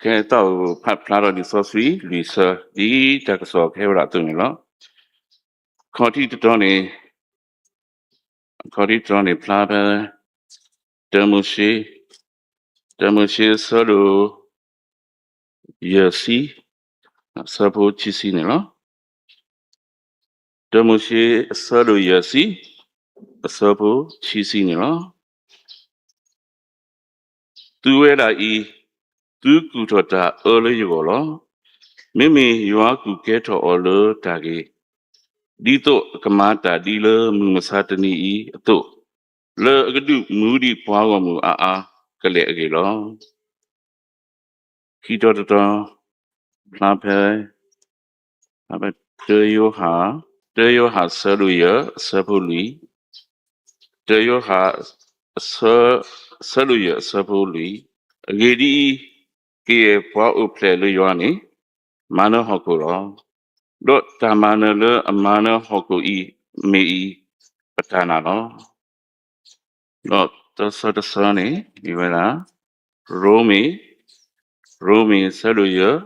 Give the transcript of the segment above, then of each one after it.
ကဲ သးအိၣ်ဖးဖျါထီၣ်လံာ်စီဆှံလွံၢ်ဆၢ ဒ်တၢ်ကစီၣ်ကဟဲဝဲဒၣ်အသိးန့ၣ်လီၤ. ခီၣ်ထံးတတီၤန့ၣ်, ခီၣ်ထံးတတီၤန့ၣ် ဖျါဖဲ တၢမိၤၡ့, တၢမိၤၡ့အဆၢဒိၣ်ယဲၢ်ဆံ, အဆၢဖိခံဆံန့ၣ်လီၤ. တၢမိၤၡ့အဆၢဒိၣ်ယဲၢ်ဆံ, အဆၢဖိခံဆံန့ၣ်လီၤ. သုဝဲဒၣ်အံၤ, သုကူၣ်ထီၣ်တၢ်အၢလၢယဂီၢ်လီၤ. မ့မ့ၢ်ယွၤကူၣ်ကဲထီၣ်အီၤလၢတၢ်ဂ့ၤ, ဒ်သိးအကမၤတၢ်ဒ်လၢမုၢ်မဆါတနံၤအံၤအသိး, လၢအကဒုးမူဒံးပှၤဂီၢ်မုၢ်အါအါကလဲာ်အဂ့ၢ်လီၤ. ခံတီၤတတီၤ, ဖျါဖဲ ဖျါဖဲ တၢယိၤဟၣ်, တၢယိၤဟၣ်အဆၢဒိၣ်ယဲၢ်အဆၢဖိလွံၢ်, တၢယိၤဟၣ် အဆၢဒိၣ်ယဲၢ်အဆၢဖိလွံၢ်, အဂ့ၢ်ဒ်အံၤ, ကယဲၢ်ပှၤအိၣ်ဖျဲၣ်လၢယွၤန့ၣ် မၤနၢၤဟီၣ်ခိၣ်လီၤ. ဒီးတၢ်မၤနၢၤလၢအမၤနၢၤဟီၣ်ခိၣ်အံၤ မ့ၢ်အံၤ ပတၢ်နာ်လီၤ. ဒီးတၢ်ဆၢတဆၢန့ၣ် မ့ၢ်ဝဲဒၣ် ရိမ့ၤ, ရိမ့ၤအဆၢဒိၣ်ယဲၢ်,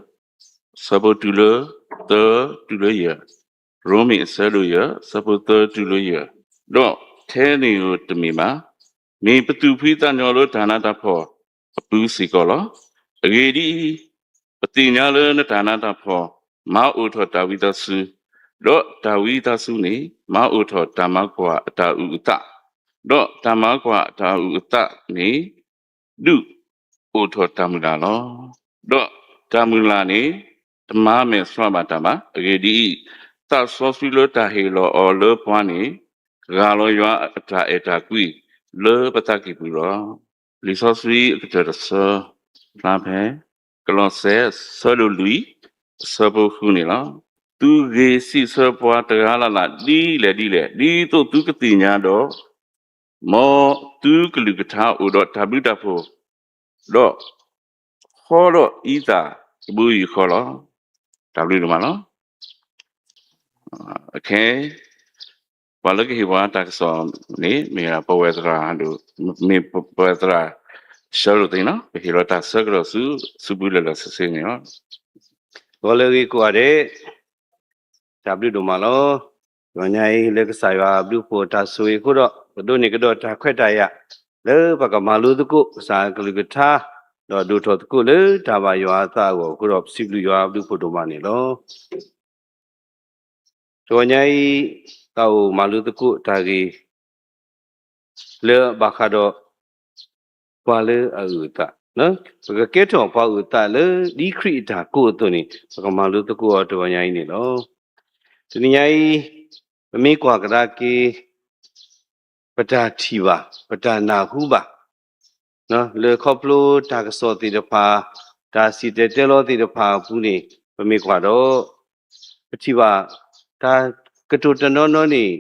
အဆၢဖိတုၤလၢသၢတုၤလၢယဲၢ်, ရိမ့ၤအဆၢဒိၣ်ယဲၢ် အဆၢဖိသၢတုၤလၢယဲၢ်, ဒီးထဲန့ၣ်ဧိၤတမ့ၢ်ဘၣ်, မ့ၢ်ပသူၣ်ဖှံသးညီလၢတၢ်နးတၢ်ဖှီၣ်အပူၤစ့ၢ်ကီးလီၤ. အဂ့ၢ်ဒ်အံၤ, ပသ့ၣ်ညါလၢနတၢ်နးတၢ်ဖှီၣ် မၤအိၣ်ထီၣ်တၢ်ဝံသးစူၤ, ဒီးတၢ်ဝံသးစူၤန့ၣ် မၤအိၣ်ထီၣ်တၢ်မၤကွၢ်အတၢ်အုၣ်အသး, ဒီးတၢ်မၤကွၢ်အတၢ်အုၣ်အသးန့ၣ် ဒုးအိၣ်ထီၣ်တၢ်မုၢ်လၢ်လီၤ. ဒီးတၢ်မုၢ်လၢ်န့ၣ် တမၤမဲာ်ဆှးဘၣ်တၢ်ဘၣ်. အဂ့ၢ်ဒ်အံၤ, သးစီဆှံလၢတၢ်ဟ့ၣ်လီၤအီၤလၢပှၤန့ၣ် ကဂၢ်လီၤယွၤအတၢ်အဲၣ်တၢ်ကွံလၢပသးကံၢ်ပူၤလီၤ. လံာ်စီဆှံအကတၢၢ်တဆၢ ဖျါဖဲ ကလီးစဲ အဆၢဒိၣ်လွံၢ် အဆၢဖိဃုန့ၣ်လီၤ. သုဂ့ၤစံးဆၢပှၤတဂၤလၢ်လၢ်ဒ်လဲၣ်ဒ်လဲၣ် ဒ်သိးသုကသ့ၣ်ညါဒီး, မ်သုကလုၢ်ကထါအိၣ်ဒီးတၢ်ဘျုးတၢ်ဖှိၣ်, ဒီး ဟီဒီးအံသၣ်တဘိယူၢ်ဃီလီၤ. တၢ်ဘျုးဒိၣ်မးလီၤ. အခဲ ပှၤလၢကဟ့ၣ်ပှၤတၢ်ကစီၣ်န့ၣ် မ့ၢ်ပဝဲသရၣ်ဒိၣ်, မ့ၢ်ပဝဲသရၣ် ရှၢလိာ်သ့နီၤ, ပဟ့ၣ်လီၤတၢ်ဆၢကတီၢ်ဆူ ဆူပူၤလၢာ်လၢာ်ဆ့ဆ့န့ၣ်လီၤ. ဂီၤလၢအဂ့ၤကိးဂၤဒဲး, တၢ်ဘျုးဒိၣ်မးလီၤ. တဂီၤညါအံၤ လၢကစၢ်ယွၤအဘျုးအဖှိၣ်တၢ်ဆိၣ်ဂ့ၤအဃိဒီး ပဒိးန့ၢ်ကဒီးတၢ်ခွဲးတၢ်ယာ် လၢပကမၤလိသကိးကစၢ်အကလုၢ်ကထါ, ဒီးဒိၣ်ထီၣ်သကိးလၢတၢ်ဘၣ်ယွၤအသးအဂီၢ်အဃိဒီး ပစံးဘျုးယွၤအဘျုးအဖှိၣ်ဒိၣ်မးန့ၣ်လီၤ. တဂီၤညါအံၤ သးအိၣ်မၤလိသကိးတၢ်ဂ့ၢ် လၢဘၣ်ဃးဒီး ပှၤလၢအအုၣ်အသး, ပကကဲထီၣ်ပှၤအုၣ်အသးလၢဒ်ခရံာ်အတၢ်ကိးအသိးန့ၣ် ပကမၤလိသကိးအီၤတဂီၤညါအံၤန့ၣ်လီၤ. တနံၤညါအံၤ ပမ့ၢ်ကွၢ်ကဒါက့ၤ ပတၢ်ထံၣ်ဘၣ် ပတၢ်နၢ်ဟူဘၣ် လၢခီဖျိတၢ်ကစီၣ်သ့ၣ်တဖၣ် တၢ်စံၣ်တဲၤတဲလီၤသ့ၣ်တဖၣ်အပူၤန့ၣ် ပမ့ၢ်ကွၢ်ဒီး ပထံၣ်ဘၣ် တၢ်ကတိၤတနီၤနီၤန့ၣ်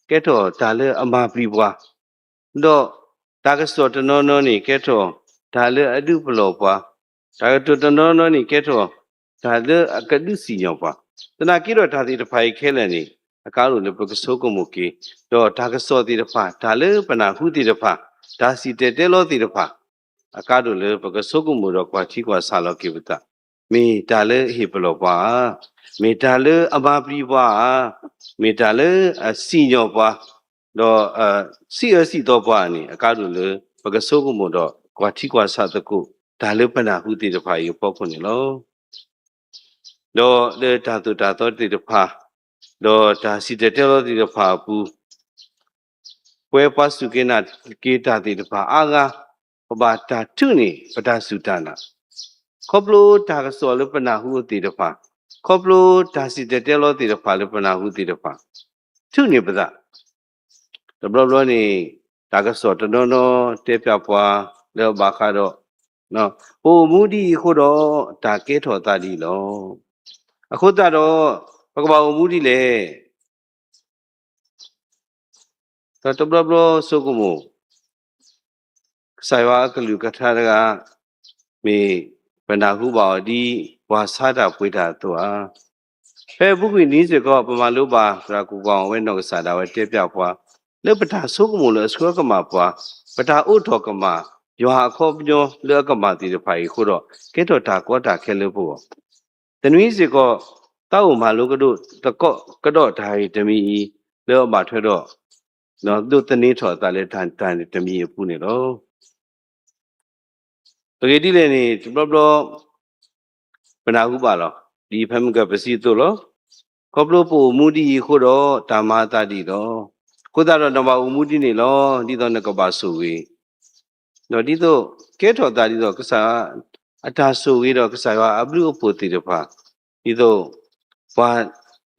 ကဲထီၣ်တၢ်လၢအမၤပျံၤပှၤ, ဒီးတၢ်ကစီၣ်တနီၤနီၤန့ၣ် ကဲထီၣ်တၢ်လၢအဒုးပလီၢ်ပှၤ, တၢ်ကတိၤတနီၤနီၤန့ၣ် ကဲထီၣ်တၢ်လၢအကဒုးစံၣ်ညီၣ်ပှၤ, သနာ်က့ဒီးတၢ်သ့ၣ်တဖၣ်အံၤခဲလၢာ်န့ၣ် အကါဒိၣ်လၢပကဆိကမိၣ်က့ၤ, ဒီးတၢ်ကစီၣ်သ့ၣ်တဖၣ် တၢ်လၢပနၢ်ဟူသ့ၣ်တဖၣ် တၢ်စံၣ်တဲၤတဲလီၤသ့ၣ်တဖၣ် အကါဒိၣ်လၢပကဆိကမိၣ်ဒီးကွၢ်ထံကွၢ်ဆးလီၤက့ၤပသး, မ့ၢ်တၢ်လၢအဟ့ၣ်ပလီၢ်ပှၤဧါ, မ့ၢ်တၢ်လၢအမၤပျံၤပှၤဧါ, မ့ၢ်တၢ်လၢအစံၣ်ညီၣ်ပှၤ ဒီးစံးအၢစံးသီပှၤန့ၣ် အကါဒိၣ်လၢပကဆိကမိၣ်ဒီးကွၢ်ထံကွၢ်ဆးသကိး တၢ်လၢပနၢ်ဟူသ့ၣ်တဖၣ်အံၤအဖီခိၣ်န့ၣ်လီၤ. ဒီးလၢတၢ်သိၣ်တၢ်သီသ့ၣ်တဖၣ် ဒီးတၢ်စံၣ်တဲၤတဲလီၤသ့ၣ်တဖၣ်အပူၤ ပှၤပှၤစူၢ်က့ၤနာ်က့ၤတၢ်သ့ၣ်တဖၣ်အါဂၤ ပဘၣ်တၢ်ထုးန့ၢ်ပတၢ်စူၢ်တၢ်နာ်, ခီဖျိတၢ်ကစီၣ်လၢပနၢ်ဟူအသ့ၣ်တဖၣ်, ခီဖျိတၢ်စံၣ်တဲၤတဲလီၤသ့ၣ်တဖၣ်လၢပနၢ်ဟူသ့ၣ်တဖၣ် ထုးန့ၢ်ပသး, တဘျီဘျီန့ၣ် တၢ်ကစီၣ်တနီၤနီၤတဲပၠးပှၤလၢအဘၣ်ဃးဒီး ပအိၣ်မူဒ်အံၤအဃိဒီး တၢ်ကဲထီၣ်သးဒ်အံၤလီၤ. အဃိသတးဒီး ပကဘၣ်အိၣ်မူဒ်လဲၣ်. ဒီးတဘျီဘျီဆိကမိၣ် ကစၢ်ယွၤအကလုၢ်ကထါတဂၤ မ့ၢ်ပနၢ်ဟူဘၣ်အီၤဒ်ပှၤဆါတၢ်ပှ့ၤတၢ်အသိးဧါ. ဖဲအပူၤကွံာ်နံၤစ့ၢ်ကီး ပမၤလိဘၣ်သရၣ်ကိၣ်ကွၢ်အဝဲနီၢ်ကစၢ်ဒၣ်ဝဲတဲပၠးပှၤ လၢပတၢ်ဆိကမိၣ်လၢအဆှၢကမၣ်ပှၤ, ပတၢ်အိးထီၣ်ကမၣ် ယွၤအခီပညီလၢအကမၣ်သ့ၣ်တဖၣ်အံၤအဃိဒီး ကဲထီၣ်တၢ်ကီတၢ်ခဲလၢပဂီၢ်, တနွံစ့ၢ်ကီး သးအိၣ်မၤလိကဒိးသကိးကဒီးတၢ်ဂ့ၢ်တမံၤအံၤ လၢအဘၣ်ထွဲဒီး ဒိးသန့ၤထီၣ်အသးလၢတၢ်တမံၤအပူၤန့ၣ်လီၤ. အဂ့ၢ်ဒ်လဲၣ်န့ၣ် တဘျီဘျီ ပနၢ်ဟူဘၣ်လီၤ. ဒ်ဖဲမုၢ်ကၢၢ်ပစံးအသိးလီၤ. ခီဖျိပအိၣ်မူဒ်အံၤအဃိဒီး တၢ်မၤအသးဒ်အံၤလီၤ. အဃိသတးဒီးနဘၣ်အိၣ်မူဒ်န့ၣ်လီၤ. ဒ်သိးနကဘၣ်ဆိၣ်ဂ့ၤ ဒီးဒ်သိးကဲထီၣ်သးဒ်သိးကစၢ်ယွၤအတၢ်ဆိၣ်ဂ့ၤဒီးကစၢ်ယွၤအဘျုးအဖှိၣ်သ့ၣ်တဖၣ် ဒ်သိး ပှၤ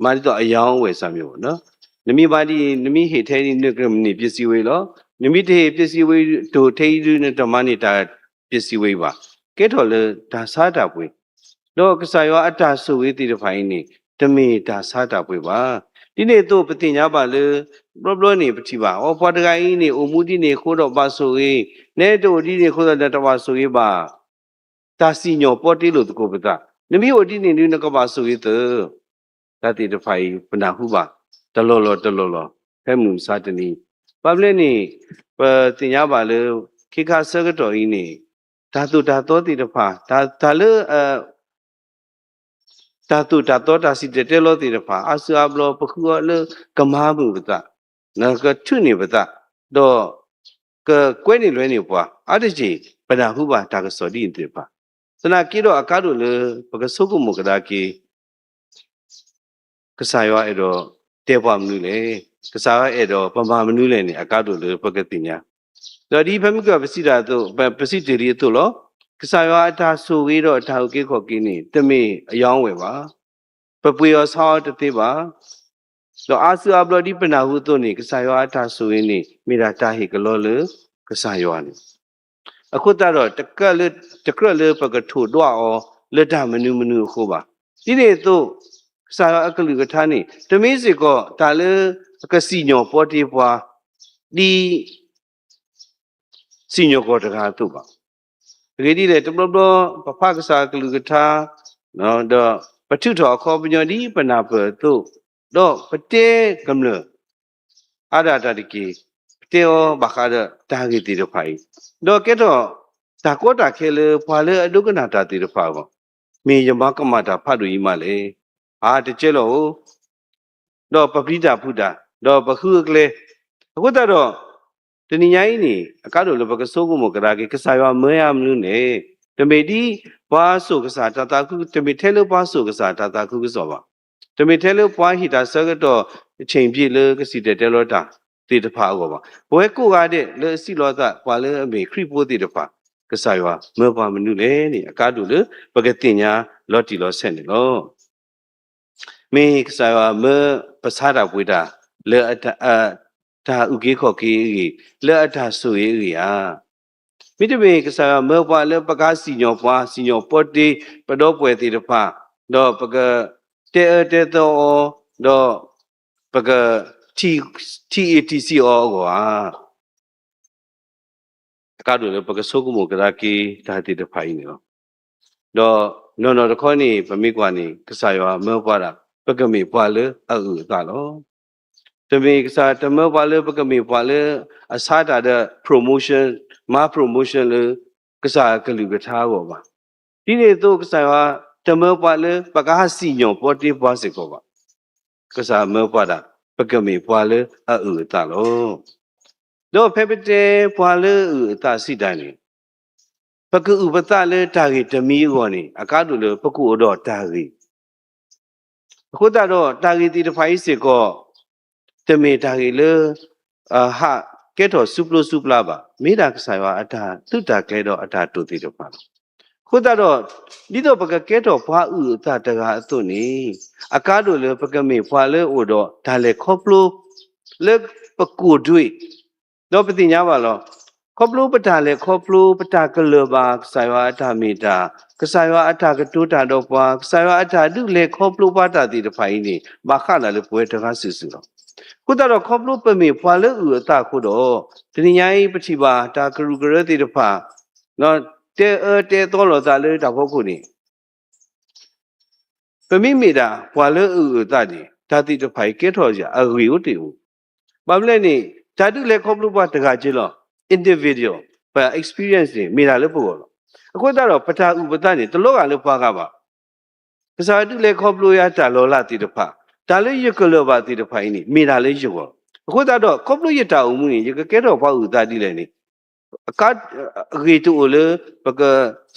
မၤဒ်သိးအရောင်းအဝယ်စာမျိုးပေါ့နော်. နမ့ၢ်မၤဒ်အံၤ နမ့ၢ်ဟ့ၣ်ထဲအံၤ နကန့ၢ်ပစ္စည်းဝဲအံၤလီၤ. နမ့ၢ်တဟ့ၣ်ပစ္စည်းဝဲအံၤ တဟ့ၣ်ထဲအံၤဒုး နတမၤန့ၢ်တၢ်ပစ္စည်းဝဲအံၤဘၣ်. ကဲထီၣ်လၢတၢ်ဆါတၢ်ပှ့ၤ ဒီးကစၢ်ယွၤအတၢ်ဆိၣ်ဂ့ၤသ့ၣ်တဖၣ်အံၤန့ၣ် တမ့ၢ်တၢ်ဆါတၢ်ပှ့ၤဘၣ်. ဒ်န့ၣ်အသိးပသ့ၣ်ညါဘၣ်လၢ ဘျီဘျီန့ၣ်ပထံၣ်ဘၣ် အိ ပှၤတဂၤအံၤန့ၣ် အိၣ်မူဒ်န့ၣ်အဃိဒီးဘၣ်ဆိၣ်ဂ့ၤ, နတအိၣ်ဒ်န့ၣ်အဃိဒီးနတဘၣ်ဆိၣ်ဂ့ၤဘၣ်. တၢ်စံၣ်ညီၣ်ပီတ့လိာ်သကိးပသး, နမ့ၢ်အိၣ်ဒ်န့ၣ်ဒုး နကဘၣ်ဆိၣ်ဂ့ၤသၢ. တၢ်သ့ၣ်တဖၣ်အံၤ ပနၢ်ဟူဘၣ် တလီၢ်လီၢ်တလီၢ်လီၢ် ဖဲမုၢ်မဆါတနံၤ, ဘၣ်မနုၤလဲၣ်န့ၣ် ပသ့ၣ်ညါဘၣ်လၢ ခ့ခါဆၢကတီၢ်အံၤန့ၣ် တၢ်သိၣ်တၢ်သီသ့ၣ်တဖၣ် တၢ် တၢ်လၢ တၢ်သိၣ်တၢ်သီတၢ်စံၣ်တဲၤတဲလီၤသ့ၣ်တဖၣ် အါစုအါဘျီ ပဃုအီၤလၢကမၤမုာ်ပသး, ကထုးန့ၢ်ပသး, ဒီး ကကွဲန့ၢ်လွဲန့ၢ်ပှၤ အါတက့ၢ် ပနၢ်ဟူဘၣ်တၢ်ကစီၣ်ဒ်အံၤသ့ၣ်တဖၣ်, သနာ်က့ဒီးအကါဒိၣ်လၢ ပကဆိကမိၣ်ကဒါက့ၤ ကစၢ်ယွၤအဲၣ်ဒိးတဲပှၤမနုၤလဲၣ်, ကစၢ်ယွၤအဲၣ်ဒိးပမၤမနုၤလဲၣ်န့ၣ် အကါဒိၣ်လၢပကသ့ၣ်ညါ, ဒီးဒ်ဖဲမုၢ်ကၢၢ်ပစံးတၢ်အသိး ပစံးတ့ၢ်လံအသိးလီၤ. ကစၢ်ယွၤအတၢ်ဆိၣ်ဂ့ၤဒီးအတၢ်အုၣ်က့ၤခီၣ်က့ၤန့ၣ် တမ့ၢ်အရောင်းအဝယ်ဘၣ်. ပပှ့ၤအီၤဆါအီၤတသ့ဘၣ်. ဒီးအါစုအါဘျီဒ်ပနၢ်ဟူအသိးန့ၣ် ကစၢ်ယွၤအတၢ်ဆိၣ်ဂ့ၤန့ၣ် မ့ၢ်ဒၣ်တၢ်ဟ့ၣ်ကလီလၢကစၢ်ယွၤန့ၣ် အဃိသတးဒီး တကြၢးလၢပကထိၣ်ဒွးအီၤလၢတၢ်မနုၤမနုၤအဃိဘၣ်. ဒ်န့ၣ်အသိး ကစၢ်ယွၤအကလုၢ်ကထါန့ၣ် တမ့ၢ်စ့ၢ်ကီးတၢ်လၢ ကစံၣ်ညီၣ်ပီတ့ပှၤ ဒ် စံၣ်ညီၣ်ကွီၢ်တဂၤအသိးဘၣ်. အဂ့ၢ်ဒ်လဲၣ် တဘျီဘျီ ပဖးကစၢ်အကလုၢ်ကထါ ဒီးပထုးထီၣ်အခီပညီဒ်ပနၢ်ပၢၢ်အသိး, ဒီးပတဲကမျၢၢ် အါဒၣ်တၢ်တက့ၢ်, ပတဲအီၤဘၣ်ဃးဒီးတၢ်ဂ့ၢ်သ့ၣ်တဖၣ်အံၤ, ဒီးကဲထီၣ်တၢ်ကီတၢ်ခဲလၢပှၤလၢအဒိကနၣ်တၢ်သ့ၣ်တဖၣ်အဂီၢ်, မ့ၢ်ယမၤကမၣ်တၢ်ဖးဒိၣ်အံၤမးလဲၣ်. အါတကဲလီၤဧိၤ ဒီးပပျံၤတၢ်ဖုးတၢ်, ဒီးပဃုအကျဲ, အဃိသတးဒီး တနံၤညါအံၤန့ၣ် အကါဒိၣ်လၢပကဆိကမိၣ်ကဒါက့ၤ ကစၢ်ယွၤမၢယၤမနုၤလဲၣ်. တမ့ၢ်ဒ်ပှၤစိာ်ကစၢ်တၢ်သးခု, တမ့ၢ်ထဲလၢပှၤစိာ်ကစၢ်တၢ်သးခုကစီၣ်ဘၣ်. တမ့ၢ်ထဲလၢပှၤဟ့ၣ်တၢ်ဆၢကတီၢ် အဆ့ၣ်ဘျ့လၢကစံၣ်တဲၤတဲလီၤတၢ်သ့ၣ်တဖၣ်အဂီၢ်ဘၣ်. ပဝဲကိးဂၤဒဲးလၢအစံးလီၤအသး ပှၤလၢအမ့ၢ်ခရံာ်ဖိသ့ၣ်တဖၣ် ကစၢ်ယွၤမၢပှၤမနုၤလဲၣ်န့ၣ် အကါဒိၣ်လၢပကသ့ၣ်ညါလီၤတံၢ်လီၤဆဲးန့ၣ်လီၤ. မ့ၢ်ကစၢ်ယွၤမၢပဆါတၢ်ပှ့ၤတၢ် လၢအတၢ်အုၣ်က့ၤခီၣ်က့ၤအဂ့ၢ်, လၢအတၢ်ဆိၣ်ဂ့ၤအဂ့ၢ်ဧါ. မ့တမ့ၢ်ကစၢ်ယွၤမၢပှၤလၢပကဟးစံၣ်ညီၣ်ပှၤ, စံၣ်ညီၣ်ပီတ့ပဒီပုၢ်ဝဲၢ်သ့ၣ်တဖၣ်, ဒီးပကတဲအၢတဲသီအီၤ, ဒီးပကထံၣ်, ထံၣ်အ့ၣ်ထံၣ်ဆံးအီၤအဂီၢ်ဧါ. အကါဒိၣ်လၢပကဆိကမိၣ်ကဒါက့ၤတၢ်သ့ၣ်တဖၣ်အံၤန့ၣ်လီၤ. ဒီးနီၢ်နီၢ်တခီန့ၣ် ပမ့ၢ်ကွၢ်န့ၣ် ကစၢ်ယွၤမၢပှၤဒၣ် ပကမ့ၢ်ပှၤလၢအအုၣ်အသးလီၤ. တမ့ၢ်ကစၢ်တမၢပှၤလၢပကမ့ၢ်ပှၤလၢအဆါတၢ်ဒီး promotion, မၤ promotion လၢကစၢ်အကလုၢ်ကထါအဂီၢ်ဘၣ်. ဒ်န့ၣ်အသိး ကစၢ်ယွၤတမၢပှၤလၢပကဟးစံၣ်ညီၣ်ပီတ့ပှၤစ့ၢ်ကီးဘၣ်. ကစၢ်မၢပှၤဒၣ် ပကမ့ၢ်ပှၤလၢအအုၣ်အသးလီၤ. ဒီးဖဲပတဲပှၤလၢအအုၣ်အသးစံးတၢ်န့ၣ် ပကအုၣ်ပသးလၢတၢ်ဂ့ၢ်တမံၤအဂီၢ်န့ၣ် အကါဒိၣ်လၢပကအိၣ်ဒီးတၢ်ဂ့ၢ် အဃိသတးဒီး တၢ်ဂ့ၢ်သ့ၣ်တဖၣ်အံၤစ့ၢ်ကီး တမ့ၢ်တၢ်ဂ့ၢ်လၢ ဟးကဲထီၣ်ဆူပျိဆူပျါဘၣ်. မ့ၢ်ဒၣ်ကစၢ်ယွၤအတၢ်သုးတၢ်ကျဲၤဒီးအတၢ်တိာ်သ့ၣ်တဖၣ်လီၤ. အဃိသတးဒီး ဒ်သိးပကကဲထီၣ်ပှၤအုၣ်အသးတဂၤအသိးန့ၣ် အကါဒိၣ်လၢပကမ့ၢ်ပှၤလၢအိၣ်ဒီးတၢ်လဲၤခီဖျိ လၢပကိၢ်ဒွံၣ် ဒီးပသ့ၣ်ညါဘၣ်လီၤ. ခီဖျိပတၢ်လဲၤခီဖျိ ပတၢ်ကလၢၢ်ဘၣ် ကစၢ်ယွၤအတၢ်မ့ၢ်တၢ်, ကစၢ်ယွၤအတၢ်ကတိၤတၢ်ဒီးပှၤ, ကစၢ်ယွၤအတၢ်ဒုးလဲၤခီဖျိပှၤတၢ်သ့ၣ်တဖၣ်အံၤန့ၣ် ဘၣ်ဃးဒၣ်လၢပဝဲတဂၤစုာ်စုာ်လီၤ. အဃိသတးဒီး ခီဖျိပမ့ၢ်ပှၤလၢအုၣ်အသးအဃိဒီး တနံၤညါအံၤပထံၣ်ဘၣ်တၢ်ကရူၢ်ကရၢသ့ၣ်တဖၣ် တဲအၢတဲသီလိာ်သးလၢတၢ်ဖီခိၣ်န့ၣ် ပမ့မ့ၢ်ဒၣ်ပှၤလၢအအုၣ်အသးန့ၣ် တၢ်သ့ၣ်တဖၣ်အံၤကဲထီၣ်စ့ၢ်အဂ့ၢ်အိၣ်တ့ၢ်အိၣ်, ဘၣ်မနုၤလဲၣ်န့ၣ် တၢ်ဒုးလဲၤခီဖျိပှၤတဂၤက့လီၤ. Individual, ပ experience န့ၣ် မ့ၢ်တၢ်လၢပဂီၢ်လီၤ. အဃိသတးဒီး ပတၢ်အုၣ်ပသးန့ၣ် တလီၤဂာ်လၢပှၤဂၤဘၣ်. ကစၢ်ယွၤဒုးလဲၤခီဖျိယၤတၢ်လီၤလးသ့ၣ်တဖၣ်, တၢ်လၢယကလၢာ်ဘၣ်သ့ၣ်တဖၣ်အံၤန့ၣ် မ့ၢ်တၢ်လၢယဂီၢ်လီၤ. အဃိသတးဒီး ခီဖျိယတၢ်အိၣ်မူန့ၣ် ယကကဲထီၣ်ပှၤအုၣ်အသးဒ်လဲၣ်န့ၣ် အကါ အဂ့ၢ်တအိၣ်လၢ ပက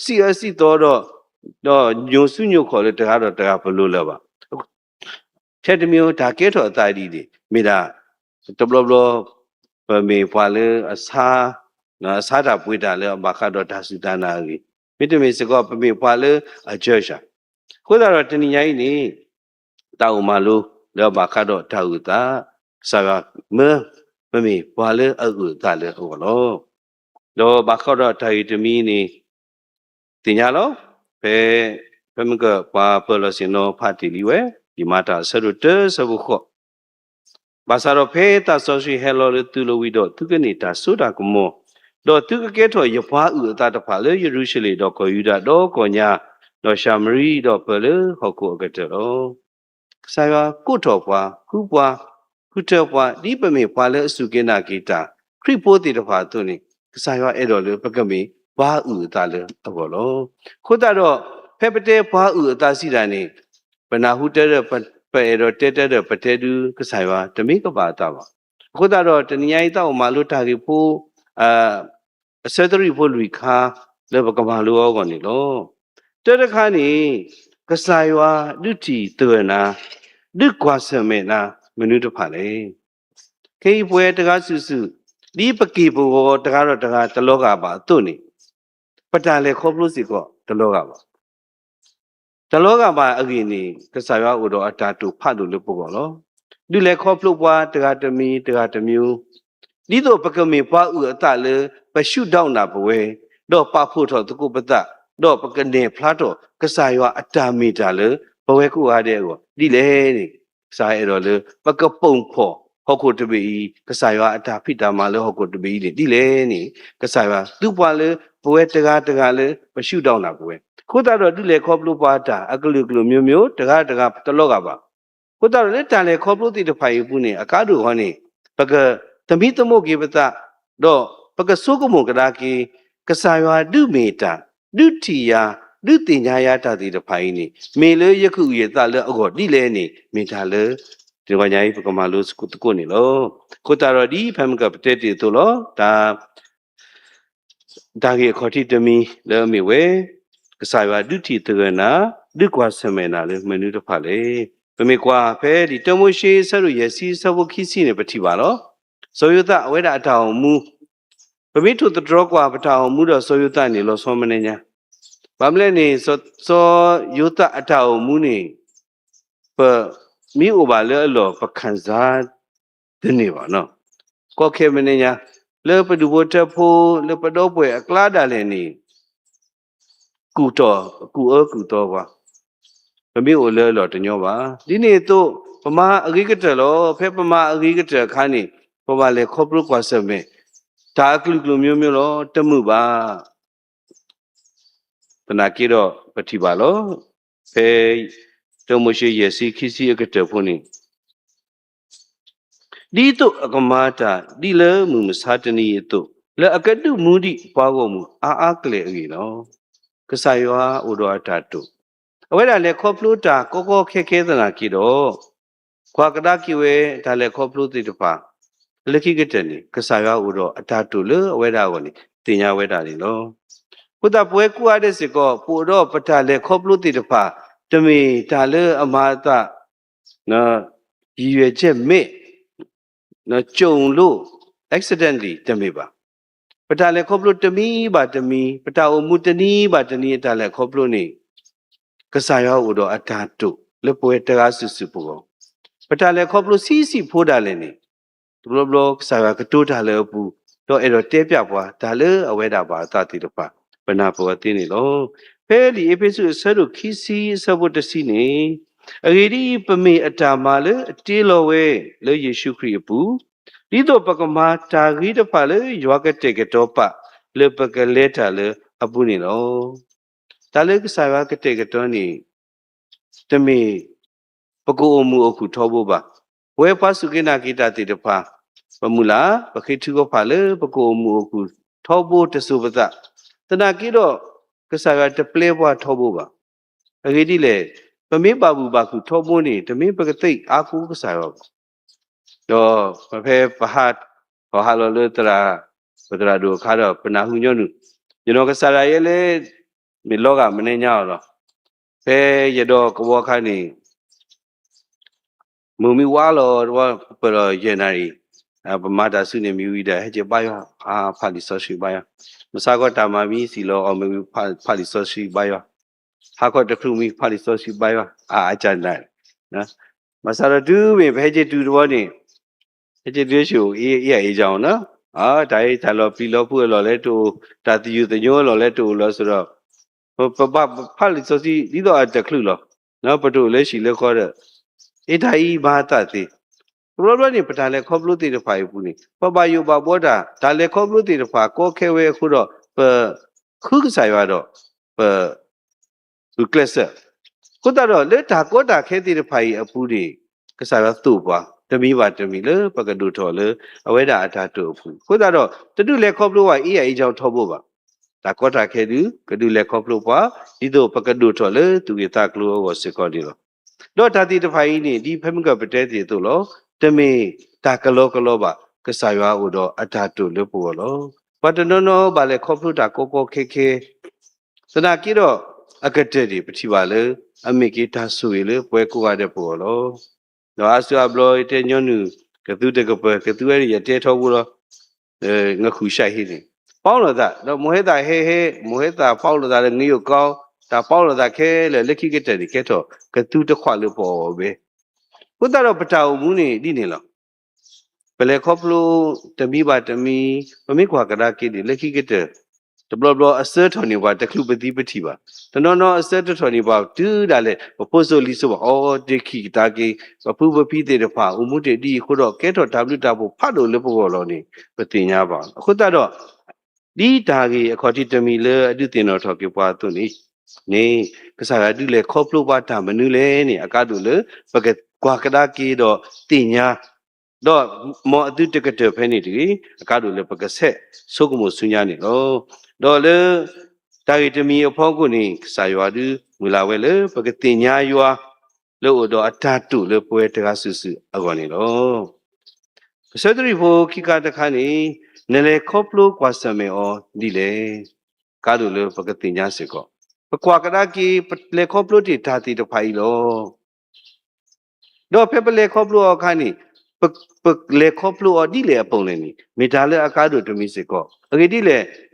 စံးအၢစံးသီဒီး ဒီးညိၣ်ဆူညိၣ်ခီၣ်လၢတဂၤဒီးတဂၤပလိၤလၢၤဘၣ်. ထဲတမံၤ တၢ်ကဲထီၣ်အသးဒ်န့ၣ် မ့ၢ်ဒၣ် တဘျီဘျီ ပမ့ၢ်ပှၤလၢအဆါ အဆါတၢ်ပှ့ၤတၢ်လၢအဘၣ်ဃးဒီးတၢ်စူၢ်တၢ်နာ်အဂ့ၢ်, မ့တမ့ၢ်စ့ၢ်ကီး ပမ့ၢ်ပှၤလၢအ church ဧါ. အဃိသတးဒီး တနံၤညါအံၤန့ၣ် တၢ်အိၣ်မၤလိလၢအဘၣ်ဃးဒီးတၢ်အုၣ်အသး, ကစၢ်ယွၤမၢ ပမ့ၢ်ပှၤလၢအအုၣ်အသးလၢအဂီၢ်လီၤ. ဒီးဘၣ်ဃးဒီးတၢ်ဂ့ၢ်တမံၤန့ၣ် သ့ၣ်ညါလီၤ. ဖဲ ဖဲမ့ၢ်ကပှၤပၢၤလီၢ်ဆ့ၣ်နီၤဖးတ့ၢ်လံဝဲ, ယမၤတၢ်အဆၢဒိၣ်တၢ ဆၢဖိဃိး, ဘၣ်ဆၣ်ဒီးဖဲသးစီဆှံဟဲလီၤလၢသုလိၤဝံၤဒီး သုကန့ၢ်တၢ်စိတၢ်ကမီၤ, ဒီးသုကကဲထီၣ်ယပှၤအုၣ်အသးတဖၣ်လၢယရူၤၡလ့ၣ်, ဒီးကီၢ်ယူဒၤ, ဒီးကီၢ်ညါ, ဒီးၡၤမရံ, ဒီးပၢၢ်လၢဟီၣ်ခိၣ်အကတၢၢ်လီၤ. ကစၢ်ယွၤကိးထီၣ်ပှၤ, ဃုပှၤ, ဃုထၢပှၤ, ဒ်ပမ့ၢ်ပှၤလၢအစူၢ်က့ၤနာ်က့ၤတၢ် ခရံာ်ဖိသ့ၣ်တဖၣ်အသိးန့ၣ် ကစၢ်ယွၤအဲၣ်ဒိးလၢပကမ့ၢ်ပှၤအုၣ်အသးလၢအဂီၢ်လီၤ. အဃိသတးဒီး ဖဲပတဲပှၤအုၣ်အသးစံးတၢ်န့ၣ် ပနၢ်ဟူတၢ်ဒီး ပအဲၣ်ဒိးတဲတၢ်ဒီး ပတဲဒုး ကစၢ်ယွၤတမ့ၢ်ကဘၣ်အသးဘၣ်. အဃိသတးဒီး တနံၤညါအံၤ သးအိၣ်မၤလိတၢ်ဂ့ၢ်ဖိ အဆၢသရံၣ်ဖိလွံၢ်ခါ လၢပကမၤလိအီၤအဂီၢ်န့ၣ်လီၤ. တၢတခါန့ၣ် ကစၢ်ယွၤဒုးထံၣ်သဂၢၢ်နၤ, ဒုးကွၢ်ဆၢၣ်မဲာ်နၤ မနုၤတဖၣ်လဲၣ်. ခဲအံၤပဝဲတဂၤစုာ်စုာ် ဒ်ပက့ၢ်ပဂီၤတဂၤဒီးတဂၤတလီၤဂာ်ဘၣ်အသိးန့ၣ် ပတၢ်လဲၤခီဖျိစ့ၢ်ကီးတလီၤဂာ်ဘၣ်. တလီၤဂာ်ဘၣ်အဂ့ၢ်န့ၣ် ကစၢ်ယွၤအိၣ်ဒီးအတၢ်တိာ်ဖးဒိၣ်လၢပဂီၢ်လီၤ. ဒုးလဲၤခီဖျိပှၤတဂၤတမံၤတဂၤတမံၤ, ဒ်သိးပကမ့ၢ်ပှၤအုၣ်အသးလၢ ပရှုထောင့်နံၤပဝဲ, ဒီးပာ်ဖှိၣ်ထီၣ်သကိးပသး, ဒီးပကနဲၣ်ဖျါထီၣ်ကစၢ်ယွၤအတၢ်မ့ၢ်တၢ်လၢ ပဝဲကိးဂၤဒဲးအဂီၢ် ဒ်လဲၣ်န့ၣ် ကစၢ်ယွၤအဲၣ်ဒိးလၢ ပကပိာ်ဖှိၣ်ဟီၣ်ခိၣ်တဘ့ၣ်အံၤ, ကစၢ်ယွၤအတၢ်ဖံးတၢ်မၤလၢဟီၣ်ခိၣ်တဘ့ၣ်အံၤန့ၣ် ဒ်လဲၣ်န့ၣ် ကစၢ်ယွၤသူပှၤလၢပဝဲတဂၤတဂၤလၢ ပရှုထောင့်နံၤပဝဲ. အဃိသတးဒီး ဒုးလဲၤခီဖျိပှၤတၢ်အကလုာ်ကလုာ်မျိုးမျိုး တဂၤတဂၤတလီၤဂာ်ဘၣ်. အဃိသတးဒီး လၢတၢ်လဲၤခီဖျိသ့ၣ်တဖၣ်အံၤအပူၤန့ၣ် အကါဒိၣ်အဂီၢ်န့ၣ် ပကသမံသမိးက့ၤပသး, ဒီးပကဆိကမိၣ်ကဒါက့ၤ ကစၢ်ယွၤဒုးမ့ၢ်တၢ်, ဒုးထံၣ်ယၤ, ဒုးသ့ၣ်ညါယၤတၢ်သ့ၣ်တဖၣ်အံၤန့ၣ် မ့ၢ်လၢယကအုၣ်ယသးလၢအဂီၢ်ဒ်လဲၣ်န့ၣ် မ့ၢ်တၢ်လၢ တနံၤညါအံၤ ပကမၤလိသကိးန့ၣ်လီၤ. အဃိသတးဒီး ဒ်ဖဲမ့ၢ်ကပတဲတ့ၢ်အသိးလီၤ. တၢ် တၢ်ဂ့ၢ်အခီၣ်ထံးတမံၤလၢအမ့ၢ်ဝဲ ကစၢ်ယွၤဒုးထံၣ်သဂၢၢ်နၤ, ဒုးကွၢ်ဆၢၣ်မဲာ်နၤလၢမနုၤတဖၣ်လဲၣ်. ပမ့ၢ်ကွၢ်ဖဲလံာ်တၢမိၤၡ့ အဆၢဒိၣ်ယဲၢ်ဆံ အဆၢဖိခံဆံန့ၣ် ပထံၣ်ဘၣ်လီၤ. စီၤယိၤသးအဝဲဒၣ်အတၢ်အိၣ်မူ, ပမ့ၢ်ထိၣ်သတြီၤကွၢ်ပတၢ်အိၣ်မူဒီးစီၤယိၤသးန့ၣ် လီၤဆီမနုၤညါ, ဘၣ်မနုၤလဲၣ်န့ၣ် စီၤ စီၤယိၤသးအတၢ်အိၣ်မူန့ၣ် ပမ့ၢ်အိၣ်ဘၣ်လၢအလီၢ် ပခံစား တန့ၢ်ဘၣ်နီၤ. ကီခဲမနုၤညါ လၢပဒူၣ်ဖိထၢဖိ လၢပဒီပုၢ်ဝဲၢ်အကျါဒၣ်လဲာ်န့ၣ် ကူၣ်တီၢ် ကူၣ်အၢကူၣ်သီပှၤ, ပမ့ၢ်အိၣ်လၢအလီၢ်တညီဘၣ်. ဒ်န့ၣ်အသိး ပမၤအဂ့ၤကတၢၢ်လီၤ. ဖဲပမၤအဂ့ၤကတၢၢ်အခါန့ၣ် ပဘၣ်လဲၤခီဖျိကွၢ်ဆၢၣ်မဲာ် တၢ်အကလုာ်ကလုာ်မျိုးမျိုးလီၤ. တမုာ်ဘၣ်. သနာ်က့ဒီး ပထံၣ်ဘၣ်လီၤ. ဖဲ တၢမိၤၡ့ ယဲၢ်ဆံ ခံဆံအကတၢၢ်ဖိန့ၣ် ဒ်သိးအကမၤတၢ်ဒ်လၢမုၢ်မဆါတနံၤအံၤအသိး, လၢအကဒုးမူဒံးပှၤဂီၢ်မုၢ်အါအါကလဲာ်အဂ့ၢ်လီၤ. ကစၢ်ယွၤအိၣ်ဒီးအတၢ်တိာ်, အဝဲဒၣ်လဲၤခီဖျိတၢ်ကီကီခဲခဲသနာ်က့ဒီး ကွၢ်ကဒါက့ၤဝဲတၢ်လဲၤခီဖျိသ့ၣ်တဖၣ် လၢခံကတၢၢ်န့ၣ် ကစၢ်ယွၤအိၣ်ဒီးအတၢ်တိာ်လၢအဝဲဒၣ်အဂီၢ်န့ၣ် သ့ၣ်ညါဝဲဒၣ်န့ၣ်လီၤ. အဃိသတးပဝဲကိးဂၤဒဲးစ့ၢ်ကီး ပအိၣ်ဒီးပတၢ်လဲၤခီဖျိသ့ၣ်တဖၣ် တမ့ၢ်တၢ်လၢအမၤအသး ရည်ရွယ်ချက်မဲ့ ကြုံလို့ accidentally တမ့ၢ်ဘၣ်. ပတၢ်လဲၤခီဖျိတမံၤဘၣ်တမံၤ, ပတၢ်အိၣ်မူတနံၤဘၣ်တနံၤအတၢ်လဲၤခီဖျိန့ၣ် ကစၢ်ယွၤအိၣ်ဒီးအတၢ်တိာ်လၢပဝဲတဂၤစုာ်စုာ်ပဂီၢ်, ပတၢ်လဲၤခီဖျိဆံးဆံးဖိဒၣ်လဲာ်န့ၣ် တဘျီဘျီကစၢ်ယွၤကတိၤတၢ်လၢအပူၤ, ဒီးအဲၣ်ဒိးတဲပျးပှၤတၢ်လၢအဝဲဒၣ်ဘၣ်အသးသ့ၣ်တဖၣ် ပနၢ်ပၢၢ်အီၤသ့န့ၣ်လီၤ. ဖဲလံာ်အ့းဖ့းစူးအဆၢဒိၣ်ခံဆံအဆၢဖိတဆံန့ၣ်, အဂ့ၢ်ဒ်အံၤ, ပမ့ၢ်အတၢ်မၤလၢအတ့လီၤဝဲ လၢယ့ၣ်ၡူးခရံာ်အပူၤ, ဒ်သိးပကမၤတၢ်ဂ့ၤတဖၣ်လၢယွၤကတဲာ်ကတီၤပာ် လၢပကလဲၤတၢ်လၢအပူၤန့ၣ်လီၤ. တၢ်လၢကစၢ်ယွၤကတဲာ်ကတီၤန့ၣ် တမ့ၢ်ပကအိၣ်မုာ်အိၣ်ခုၣ်ထီဘိဘၣ်. ပဝဲပှၤစူၢ်က့ၤနာ်က့ၤတၢ်သ့ၣ်တဖၣ် ပမုၢ်လၢ် ပဃ့ထုကဖၣ်လၢပကအိၣ်မုာ်အိၣ်ခုၣ်ထ ထီဘိတစိၤပသး, သနာ်က့ဒီး ကစၢ်ယွၤတပျဲပှၤထီဘိဘၣ်. အဂ့ၢ်ဒ်လဲၣ်, ပမ့ၢ်ဘၣ်ဘူၣ်ဘၣ်ကူၣ်ထီဘိန့ၣ် တမ့ၢ်ပကသ့ၣ်အါကိးကစၢ်ယွၤဘၣ်. ဒီးပဖဲပဟးထီၣ်ဟးလီၤလၢသရၣ်, ပသရၣ်ဒိၣ်အခါဒီး ပနၢ်ဟူညီနုၢ်, ယနီၢ်ကစၢ်ဒၣ်ယဲလဲၣ် မ့ၢ်လီၤဂာ်မနုၤညါအီၤလီၤ. ဖဲယဒီးကဝီၤအခါန့ၣ် မုၢ်မ့ၢ်ဝါလီၤတဝီ ပၢၢ်လီၤယဲၢ်နၣ်ရံၣ်, ပမၤတၢ်စုန့ၣ် မ့ၢ်ဝံၤဒီး ဟဲက့ၤဘါယွၤ, ဖးလံာ်စီဆှံဘါယွၤ, မဆါခီတၢ်မၤမံစံၣ်လီၤအီၣ်မ့ၢ်ဝံၤ ဖးလံာ်စီဆှံဘါယွၤ, ဟါခီတချုးမံ ဖးလံာ်စီဆှံဘါယွၤ, အါအါကနၣ်, မၤစးဒီးတုၤမ့ၢ်ပဟဲက့ၤတုၤတဝီန့ၣ် ဟဲက့ၤတုၤဆူ အ့ၣ်အ့ၣ်အ့ၣ်ကီၤနီၤ, တၢ်အ့ၣ်တၢ်လီၤပျံၤလီၤဖုးအလီၢ်လၢတအိၣ်, တၢ်သယုၢ်သညိအလီၢ်လၢတအိၣ်လီၤစ့ၢ်ဒီး ပဘၣ်ဖးလံာ်စီဆှံ ဒ်သိးအတချုးလီၤ, ပတအိၣ်လၢဟံၣ်လၢဃီဒီး အ့ၣ်တၢ်အံၤမၤသးသ့, တဘျီဘျီန့ၣ် ပတၢ်လဲၤခီဖျိသ့ၣ်တဖၣ်အံၤအပူၤန့ၣ် ပဘၣ်ယိၣ်ဘၣ်ဘှီတၢ်, တၢ်လဲၤခီဖျိသ့ၣ်တဖၣ်ကီခဲဝဲအဃိဒီး ပဃုကစၢ်ယွၤဒီး ပ ဂုာ်ကျဲးစၢး, အဃိသတးဒီး လၢတၢ်ကီတၢ်ခဲသ့ၣ်တဖၣ်အံၤအပူၤန့ၣ် ကစၢ်ယွၤသိၣ်ပှၤ တမံၤဘၣ်တမံၤလၢပကဒိၣ်ထီၣ်လၢ အဝဲဒၣ်အတၢ်တိာ်အပူၤ, အဃိသတးဒီး တဒုးလဲၤခီဖျိဘၣ် အ့ၣ်အ့ၣ်ကီၤထီဘိဘၣ်, တၢ်ကီတၢ်ခဲဒုး ကဒုးလဲၤခီဖျိပှၤ ဒ်သိးပကဒိၣ်ထီၣ်လၢသူၣ်ဂ့ၢ်သးကျိၤအဂီၢ်စ့ၢ်ကီးန့ၣ်လီၤ. ဒီးတၢ်သ့ၣ်တဖၣ်အံၤန့ၣ် ဒ်ဖဲမုၢ်ကၢၢ်ပတဲသ့ၣ်အသိးလီၤ, တမ့ၢ်တၢ်ကလီကလီဘၣ်, ကစၢ်ယွၤအိၣ်ဒီးအတၢ်တိာ်လၢပဂီၢ်လီၤ. ပှၤတနီၤနီၤဘၣ်လဲၤခီဖျိတၢ်ကီကီခဲခဲ သနာ်က့ဒီး အကတၢၢ်န့ၣ် ပထံၣ်ဘၣ်လၢ အမ့ၢ်က့ၤတၢ်ဆိၣ်ဂ့ၤလၢပဝဲကိးဂၤဒဲးပဂီၢ်လီၤ. ဒီးအါစုအါဘျီ ယတဲညီနုၢ် ကသူတကပၤ ကသူဝဲန့ၣ် ယတဲထီဘိလီၤ, ငဃုာ်ရှဲဟ့န့ၣ် ပီလိာ်သး ဒီးမိၢ်ဟဲသၣ်ဟဲဟဲ မိၢ်ဟဲသၣ်ပီလိာ်သးဒီး င့ယိၣ်ကီ တၢ်ပီလိာ်သးခဲလၢာ် လၢခံကတၢၢ်န့ၣ် ကဲထီၣ်ကသူတခွးလၢပအီၣ်ဘဲ, အဃိသတးဒီးပတၢ်အိၣ်မူန့ၣ်ဒ်န့ၣ်လီၤ. ပလဲၤခီဖျိတမံၤဘၣ်တမံၤ, ပမ့ၢ်ကွၢ်ကဒါက့ၤန့ၣ် လၢခံကတၢၢ် တဘျီဘျီအဆၢထီၣ်န့ၢ်ပှၤတချုးပသံပထံၣ်ဘၣ်, တနီၤနီၤအဆၢတထီၣ်န့ၢ်ပှၤတုၤဒၣ်လဲာ် ပဖိစိၤလံၤစိၤဘၣ်အီၤတ့ၢ်ခံကဒါက့ၤ, ပဖုပဖံသ့ၣ်တဖၣ် အိၣ်မူတ့ၢ်ဒ်အံၤအဃိဒီး ကဲထီၣ်တၢ်ဘျုးတၢ်ဖှိၣ်ဖးဒိၣ်လၢပဂီၢ်လီၤန့ၣ် ပသ့ၣ်ညါဘၣ်. အဃိသတးဒီး ဒ်တၢ်ဂ့ၢ်အခီၣ်ထံးတမံၤလၢအဒုးသ့ၣ်နီၣ်ထီၣ်က့ၤပှၤအသိးန့ၣ်, န့ၣ် ကစၢ်ယွၤဒုးလဲၤခီဖျိပှၤတၢ်မနုၤလဲၣ်န့ၣ် အကါဒိၣ်လၢ ပကကွၢ်ကဒါက့ၤဒီးသ့ၣ်ညါ ဒီးမ်အသုတကတၢၢ်ဖဲန့ၣ်တဂ့ၤ, အကါဒိၣ်လၢပကဆဲးဆိကမိၣ်ဆူညါန့ၣ်လီၤ. ဒီးလၢ တၢ်ဂ့ၢ်တမံၤအဖီခိၣ်န့ၣ် ကစၢ်ယွၤဒုးမုၢ်လၢ်ဝဲလၢ ပကသ့ၣ်ညါယွၤ လၢအိၣ်ဒီးအတၢ်တိာ်လၢပဝဲတဂၤစုာ်စုာ်အဂီၢ်န့ၣ်လီၤ. ကစၢ်သရံၣ်ဖိခံခါတခါန့ၣ် နလဲၤခီဖျိကွၢ်ဆၢၣ်မဲာ်အီၤဒ်လဲၣ်, ကါဒိၣ်လၢပကသ့ၣ်ညါစ့ၢ်ကီး, ပကွၢ်ကဒါက့ၤ ပလဲၤခီဖျိတ့ၢ်တၢ်သ့ၣ်တဖၣ်အံၤလီၤ. ဒီးဖဲပလဲၤခီဖျိအီၤအခါန့ၣ် ပ ပလဲၤခီဖျိအီၤဒ်လဲၣ်အပူၤလဲၣ်န့ၣ် မ့ၢ်တၢ်လၢအကါဒိၣ်တမံၤစ့ၢ်ကီး. အဂ့ၢ်ဒ်လဲၣ်,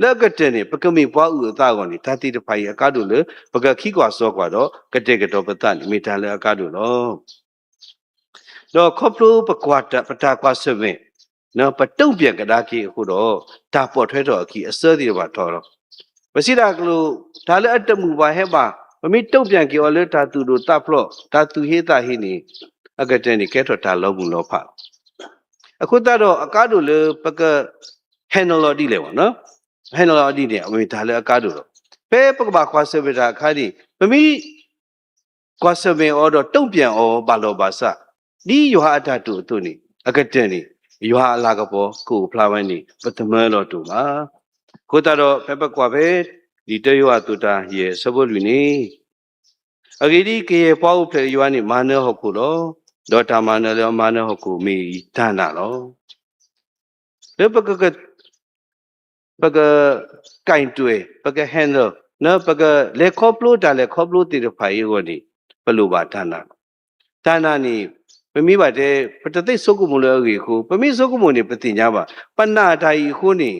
လၢအကတၢၢ်န့ၣ် ပကမ့ၢ်ပှၤအုၣ်အသးအဂီၢ်န့ၣ် တၢ်သ့ၣ်တဖၣ်အံၤအကါဒိၣ်လၢ ပကခံကွၢ်စီကွၢ်ဒီး ကတဲာ်ကတီၤပသးန့ၣ် မ့ၢ်တၢ်လၢအကါဒိၣ်လီၤ. ဒီးခီဖျိပကွၢ်တၢ် ပတၢ်ကွၢ်ဆၢၣ်မဲာ် ပတုံ့ပြန်ကဒါက့ၤအဃိဒီး တၢ်ပိာ်ထွဲထီၣ်အခံအစၢသ့ၣ်တဖၣ်ထီၣ်လီၤ. ပစံးတၢ်ကလိာ် တၢ်လၢအတမုာ်ဘၣ်ဟဲဘၣ် ပမ့ၢ်တုံ့ပြန်က့ၤအီၤလၢတၢ်သူၣ်ဒိၣ်သးဖျိး တၢ်သူၣ်ဟ့သးဟ့န့ၣ် အကတၢၢ်န့ၣ်ကဲထီၣ်တၢ်လီၤမုၢ်လီၤဖးလီၤ. အဃိသတးဒီးအကါဒိၣ်လၢပက handle အီၤဒ်လဲၣ်ဘၣ်, handle အီၤဒ်န့ၣ် အမ့ၢ်တၢ်လၢအကါဒိၣ်လီၤ. ဖဲပကဘၣ်ကွၢ်ဆၢၣ်မဲာ်တၢ်အခါန့ၣ် ပမ့ၢ် ကွၢ်ဆၢၣ်မဲာ်အီၤဒီးတုံ့ပြန်အီၤဘၣ်လီၤဘၣ်စး, ဒ်ယွၤအတၢ်တိာ်အသိးန့ၣ် အကတၢၢ်န့ၣ် ယွၤအလၤကပီၤကအိၣ်ဖျါဝဲန့ၣ် ပသမၢလီၤတအိၣ်ဘၣ်. အဃိသတးဒီး ဖဲပကွၢ်ဖဲ လံာ်တၢယိၤဟၣ်အသီတၢ်ယဲၢ်အဆၢဖိလွံၢ်န့ၣ်, အဂ့ၢ်ဒ်အံၤ, ကယဲၢ်ပှၤအိၣ်ဖျဲၣ်ယွၤန့ၣ် မၤနၢၤဟီၣ်ခိၣ်လီၤ. ဒီးတၢ်မၤနၢၤလၢအမၤနၢၤဟီၣ်ခိၣ်မ့ၢ်တၢ်နာ်လီၤ. လၢပက ပက ကိုင်တွယ်, ပက handle, ပကလဲၤခီဖျိတၢ်လဲၤခီဖျိသ့ၣ်တဖၣ်အံၤအဂီၢ်န့ၣ် ပလိၣ်ဘၣ်တၢ်နာ်လီၤ. တၢ်နာ်န့ၣ် ပမ့ၢ်ဘၣ်တဲ ပတသ့ဆိကမိၣ်လၢအဂ့ၢ်အဃိ, ပမ့ၢ်ဆိကမိၣ်န့ၣ် ပသ့ၣ်ညါဘၣ်. ပနာ်တၢ်အံၤအဃိန့ၣ်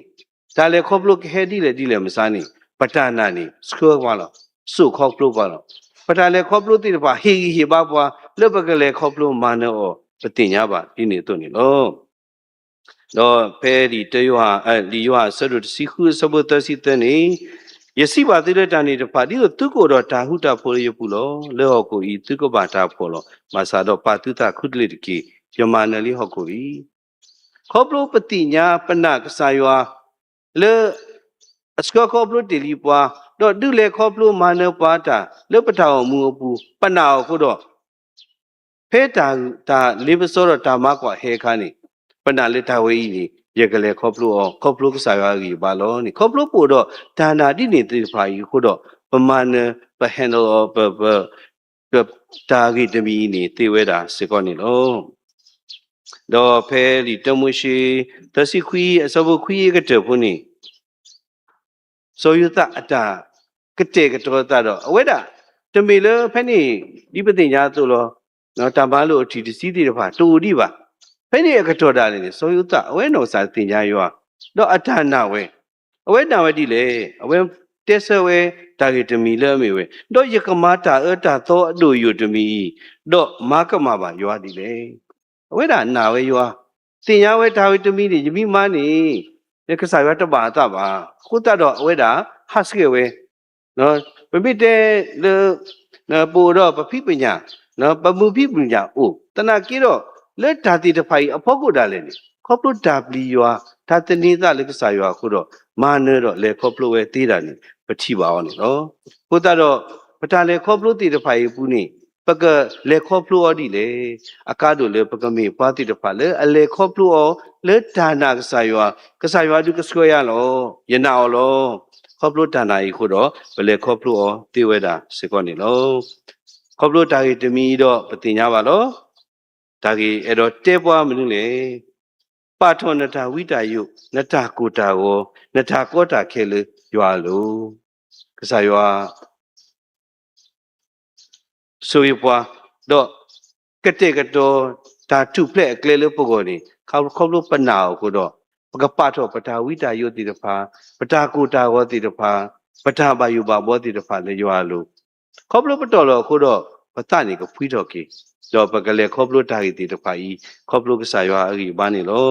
တၢ်လဲၤခီဖျိကဟဲဒ်လဲၣ်ဒ်လဲၣ်မစါန့ၣ် ပတၢ်နာ်န့ၣ် ဆှၢပှၤလီၤ, စိာ်ခီဖျိပှၤလီၤ. ပတၢ်လဲၤခီဖျိသ့ၣ်တဖၣ် ဟ့ၣ်ဂံၢ်ဟ့ၣ်ဘါပှၤ လၢပကလဲၤခီဖျိမၤနၢၤအီၤ ပသ့ၣ်ညါဘၣ်ဒ်န့ၣ်အသိးန့ၣ်လီၤ. ဒီးဖဲလံာ်တယိၤဟၣ်, လံာ်ယိၤဟၣ်အဆၢဒိၣ်တဆံဃုအဆၢဖိသၢဆံသၢန့ၣ်, ယစံးဘၣ်သုလၢတၢ်န့ၣ်တဖၣ် ဒ်သိးသုကအိၣ်ဒီးတၢ်ဃူတၢ်ဖိးလၢယပူၤလီၤ. လၢဟီၣ်ခိၣ်အံၤ သုကဘၣ်တၢ်ဖှီၣ်လီၤ. ဘၣ်ဆၣ်ဒီးပာ်သုသးခူတလ့ၢ်တက့ၢ်. ယမၤနၢၤလံဟီၣ်ခိၣ်လံ. ခီဖျိပသ့ၣ်ညါပနာ်ကစၢ်ယွၤ လၢ အဆှၢခီဖျိတ့ၢ်လံပှၤ, ဒီးဒုးလဲၤခီဖျိမၤနၢၤပှၤတၢ် လၢပတၢ်အိၣ်မူအပူၤ ပနာ်အီၤအဃိဒီး ဖဲတၢ် တၢ်လ့ပစီဒီးတၢ်မၤကွၢ်ဟဲအခါန့ၣ် ပနာ်လၢတၢ်ဝဲအံၤန့ၣ် ယကလဲၤခီဖျိအီၤ ခီဖျိကစၢ်ယွၤအဂံၢ်အဘါလီၤန့ၣ် ခီဖျိပအိၣ်ဒီးတၢ်နာ်ဒ်န့ၣ်သ့ၣ်တဖၣ်အံၤအဃိဒီး ပမၤနၢၤ ပ handle အီၤ ပ ပ ပ တၢ်ဂ့ၢ်တမံၤအံၤန့ၣ် သ့ဝဲဒၣ်စ့ၢ်ကီးန့ၣ်လီၤ. ဒီးဖဲလံာ်တၢမိၤၡ့ သၢဆံခွံ အဆၢဖိခွံအကတၢၢ်ဖိန့ၣ် စီၤယိၤသးအတၢ်ကတဲာ်ကတီၤအသးဒီး အဝဲဒၣ် တမ့ၢ်လၢဖဲန့ၣ် ဒ်ပသ့ၣ်ညါအသိးလီၤ. တၢ်မၤလိာ်အထံၣ်တဆံသ့ၣ်တဖၣ် တအိၣ်ဒံးဘၣ်. ဖဲန့ၣ်အကတီၢ်ဒၣ်လဲာ်န့ၣ် စီၤယိၤသး အဝဲနီၢ်ကစၢ်သ့ၣ်ညါယွၤ ဒီးအတၢ်နာ်ဝဲ, အဝဲနာ်ဝဲဒ်လဲၣ်. အဝဲတဲဆၢဝဲတၢ်ဂ့ၢ်တမံၤလၢအမ့ၢ်ဝဲ, ဒီးယကမၤတၢ်အၢတၢ်သီအဒိၣ်အယိာ်တမံၤအံၤ, ဒီးမၤကမၣ်ဘၣ်ယွၤဒ်လဲၣ်. အဝဲဒၣ်နာ်ဝဲယွၤ, သ့ၣ်ညါဝဲတၢ်ဂ့ၢ်တမံၤန့ၣ် ယမ့ၢ်မၤန့ၣ် ကစၢ်ယွၤတဘၣ်အသးဘၣ်. အဃိသတးဒီးအဝဲဒၣ် ဟးဆှဲးဝဲ, ပမ့ၢ်တဲလၢ ပအိၣ်ဒီးပဖံးပညၣ်, ပမုာ်ဖံးမုာ်ညၣ်အိၣ်, သနာ်က့ဒီး လၢတၢ်သ့ၣ်တဖၣ်အံၤအဖီခိၣ်ဒၣ်လဲာ်န့ၣ် ခီဖျိတၢ်ပျံၤယွၤ, တၢ်သန့ၤသးလၢကစၢ်ယွၤအဃိဒီး မၤနၢၤဒီးလဲၤခီဖျိဝဲသ့ဒၣ်န့ၣ် ပထံၣ်ဘၣ်အီၤန့ၣ်လီၤ. အဃိသတးဒီး ပတၢ်လဲၤခီဖျိသ့ၣ်တဖၣ်အံၤအပူၤန့ၣ် ပကလဲၤခီဖျိအီၤဒ်လဲၣ်. အကါဒိၣ်လၢပကမ့ၢ်ပှၤသ့ၣ်တဖၣ်လၢအလဲၤခီဖျိအီၤ လၢတၢ်နာ်ကစၢ်ယွၤ, ကစၢ်ယွၤဒုးကဆှၢယၤလီၤ, ယနာ်အီၤလီၤ. ခီဖျိတၢ်နာ်အံၤအဃိဒီး ပလဲၤခီဖျိအီၤသ့ဝဲဒၣ်စ့ၢ်ကီးန့ၣ်လီၤ. ခီဖျိတၢ်ဂ့ၢ်တမံၤအံၤဒီးပသ့ၣ်ညါဘၣ်လီၤ. တၢ်ဂ့ၢ်အဲၣ်ဒိးတဲပှၤမနုၤလဲၣ်. ပာ်ထီၣ်နတၢ်ဝံတၢ်ယိး, နတၢ်ကိၢ်တၢ်ဂီၤ, နတၢ်ကီတၢ်ခဲလၢယွၤအလိၤ. ကစၢ်ယွၤ ဆိၣ်ဂ့ၤပှၤ, ဒီးကတဲာ်ကတီၤတၢ်ထူၣ်ဖျဲးအကျဲလၢပဂီၢ်န့ၣ် ခီဖျိပနာ်အီၤအဃိဒီး ပကပာ်ထီၣ်ပတၢ်ဝံတၢ်ယိးသ့ၣ်တဖၣ်, ပတၢ်ကိၢ်တၢ်ဂီၤသ့ၣ်တဖၣ်, ပတၢ်ဘၣ်ယိၣ်ဘၣ်ဘှီသ့ၣ်တဖၣ်လၢယွၤအလိၤ, ခီဖျိပတီၢ်လီၤအဃိဒီး ပသးန့ၣ်ကဖှံထီၣ်က့ၤ, ဒီးပကလဲၤခီဖျိတၢ်ဂ့ၢ်သ့ၣ်တဖၣ်အံၤ ခီဖျိကစၢ်ယွၤအဂံၢ်အဘါန့ၣ်လီ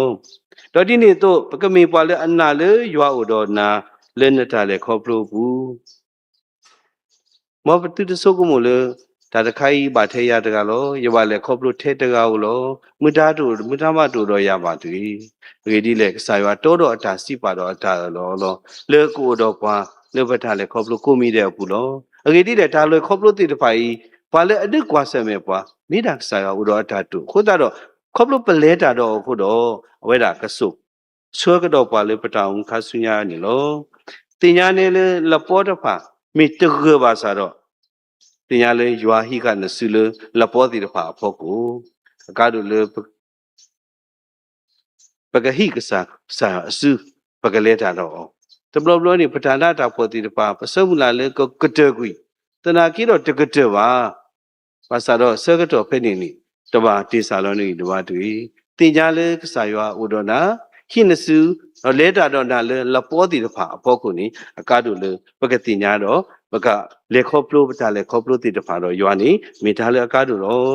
ၤ. ဒီးဒ်န့ၣ်အသိး ပကမ့ၢ်ပှၤလၢအနာ်လၢယွၤအိၣ်ဒီးနၤ လၢနတၢ်လဲၤခီဖျိအပူၤ မ်ပသုတဆိကမိၣ်လၢ တၢ်တခါအံၤဘၣ်ထဲယၤတဂၤလီၤ. ယဘၣ်လဲၤခီဖျိထဲတဂၤဧိၤလီၤ. မုၢ်တၢ်တအိၣ် မုၢ်တၢ်မးတအိၣ်ဒီးယၤဘၣ်တဂ့ၤ. အဂ့ၢ်ဒ်လဲၣ်, ကစၢ်ယွၤတီဒီးအတၢ်စံးပာ်ဒီးအတၢ်အၢၣ်လီၤအီလီၤ လၢကအိၣ်ဒီးပှၤ လၢပတၢ်လဲၤခီဖျိကိးမံၤဒဲးအပူၤလီၤ. အဂ့ၢ်ဒ်လဲၣ်, တၢ်လဲၤခီဖျိသ့ၣ်တဖၣ်အံၤ ပှၤလၢအဒုးကွၢ်ဆၢၣ်မဲာ်ပှၤ မ့ၢ်ဒၣ်ကစၢ်ယွၤအိၣ်ဒီးအတၢ်တိာ်အဃိသတးဒီး ခီဖျိပလဲၤတၢ်ဒီးအီၤအဃိဒီး အဝဲဒၣ်ကစိာ် ဆှၢကဒီးပှၤလၢပတၢ်အိၣ်မူခါဆူညါန့ၣ်လီၤ. သ့ၣ်ညါန့ၣ်လၢလပီတဖၣ် မ့ၢ်တဂၢၢ်ဘၣ်ဆၣ်ဒီး သ့ၣ်ညါလၢယွၤဟံးဃာ်နစုလၢလပီသ့ၣ်တဖၣ်အဖီခိၣ် အကါဒိၣ်လၢ ပကဟံးကစၢ် ကစၢ်အစု ပကလဲၤတၢ်ဒီးအီၤ, တဘျီဘျီန့ၣ် ပတၢ်နးတၢ်ဖှီၣ်သ့ၣ်တဖၣ် ပဆၢမုၢ်လၢ်လၢကကတၢၢ်ကွံာ်, သနာ်က့ဒီးတကတၢၢ်ဘၣ်. ဘၣ်ဆၣ်ဒီးဆၢကတီၢ်ဖဲန့ၣ်န့ၣ် တဘၣ်တ့ၢ်စၢ်လီၤနဂံၢ်တဘါတဂ့ၤ. သ့ၣ်ညါလၢကစၢ်ယွၤအိၣ်ဒီးနၤ, ဟံးနစု ဒီးလဲၤတၢ်ဒီးနၤလၢလပီသ့ၣ်တဖၣ်အဖီခိၣ်န့ၣ် အကါဒိၣ်လၢပကသ့ၣ်ညါဒီး ပကလဲၤခီဖျိပတၢ်လဲၤခီဖျိသ့ၣ်တဖၣ်ဒီးယွၤန့ၣ် မ့ၢ်တၢ်လၢအကါဒိၣ်လီၤ.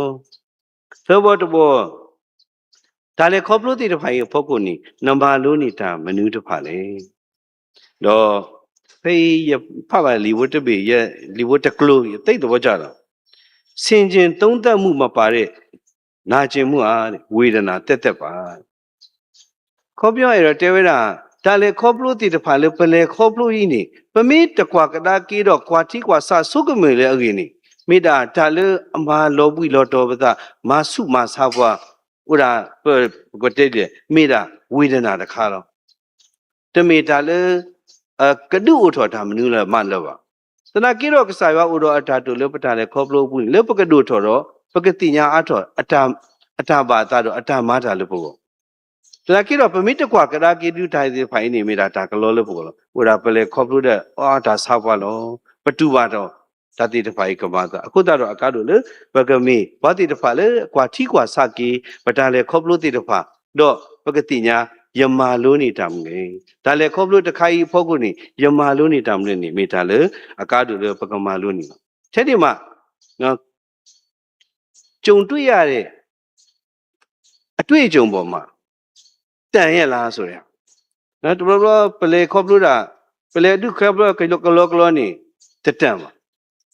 သၢဘီတဘီ တၢ်လဲၤခီဖျိသ့ၣ်တဖၣ်အံၤအဖီခိၣ်န့ၣ် နမၤလိန့ၢ်တၢ်မနုၤတဖၣ်လဲၣ်. ဒီး ဖဲအံၤယဖးဘၣ်လံာ်ဖိတဘ့ၣ်, လံာ်ဖိတကျိၤ ယသ့သဝီကျဒီး ဆင်ခြင်သုံးသပ်မှုမပါတဲ့ နာကျင်မှုဟာ ဝေဒနာသက်သက်ပါ. ခီပညီအဲၣ်ဒိးတဲဝဲဒၣ် တၢ်လဲၤခီဖျိသ့ၣ်တဖၣ်လၢပလဲၤခီဖျိအံၤန့ၣ် ပမ့ၢ်တကွၢ်ကဒါက့ၤဒီးကွၢ်ထံကွၢ်ဆးဆိကမိၣ်လၢအဂ့ၢ်န့ၣ် မ့ၢ်ဒၣ်တၢ်လၢအမၤလီၤဘှံးလီၤတီၤပသး မၤဆူၣ်မၤဆါပှၤ အိၣ်ဒၣ် ပကတဲဒ်လဲၣ် မ့ၢ်ဒၣ်ဝေဒနာတခါလီၤ. တမ့ၢ်တၢ်လၢ ကဒုးအိၣ်ထီၣ်တၢ်မနုၤလၢမးလၢၤဘၣ်. သနာ်က့ဒီးကစၢ်ယွၤအိၣ်ဒီးအတၢ်တိာ်လၢပတၢ်လဲၤခီဖျိအပူၤန့ၣ် လၢပကဒိၣ်ထီၣ်ဒီး ပကသ့ၣ်ညါအါထီၣ် အတၢ်ဘၣ်အသးဒီးအတၢ်မၤတၢ်လၢပဂီၢ် သနာ်က့ဒီး ပမ့ၢ်တကွၢ်ကဒါက့ၤဒုးတၢ်သ့ၣ်တဖၣ်အံၤန့ၣ် မ့ၢ်ဒၣ်တၢ်ကလီလၢပဂီၢ်လီၤ. အိၣ်ဒၣ်ပလဲၤခီဖျိဒီး အီတၢ်ဆါပှၤလီၤ. ပတူၢ်ဘၣ်ဒီး တၢ်သ့ၣ်တဖၣ်အံၤကမၤသး. အဃိသတးဒီးအကါဒိၣ်လၢ ပကမ့ၢ်ပှၤသ့ၣ်တဖၣ်လၢကွၢ်ထံကွၢ်ဆးက့ၤ ပတၢ်လဲၤခီဖျိသ့ၣ်တဖၣ်, ဒီးပကသ့ၣ်ညါ ယမၤလိန့ၢ်တၢ်မနုၤလဲၣ်. တၢ်လဲၤခီဖျိတခါအံၤအဖီခိၣ်န့ၣ် ယမၤလိန့ၢ်တၢ်မနုၤန့ၣ် မ့ၢ်တၢ်လၢအကါဒိၣ်လၢပကမၤလိန့ၢ်လီၤ. ထဲန့ၣ်မး ကြုံတွေ့ရတဲ့ အတွေ့အကြုံပေါ်မှာ တန်ရဲ့လားဆိုတဲ့ တဘျီဘျီ ပလဲၤခီဖျိဒၣ် ပလဲၤဒုးခီဖျိကလီကလီန့ၣ် တတန်ဘၣ်.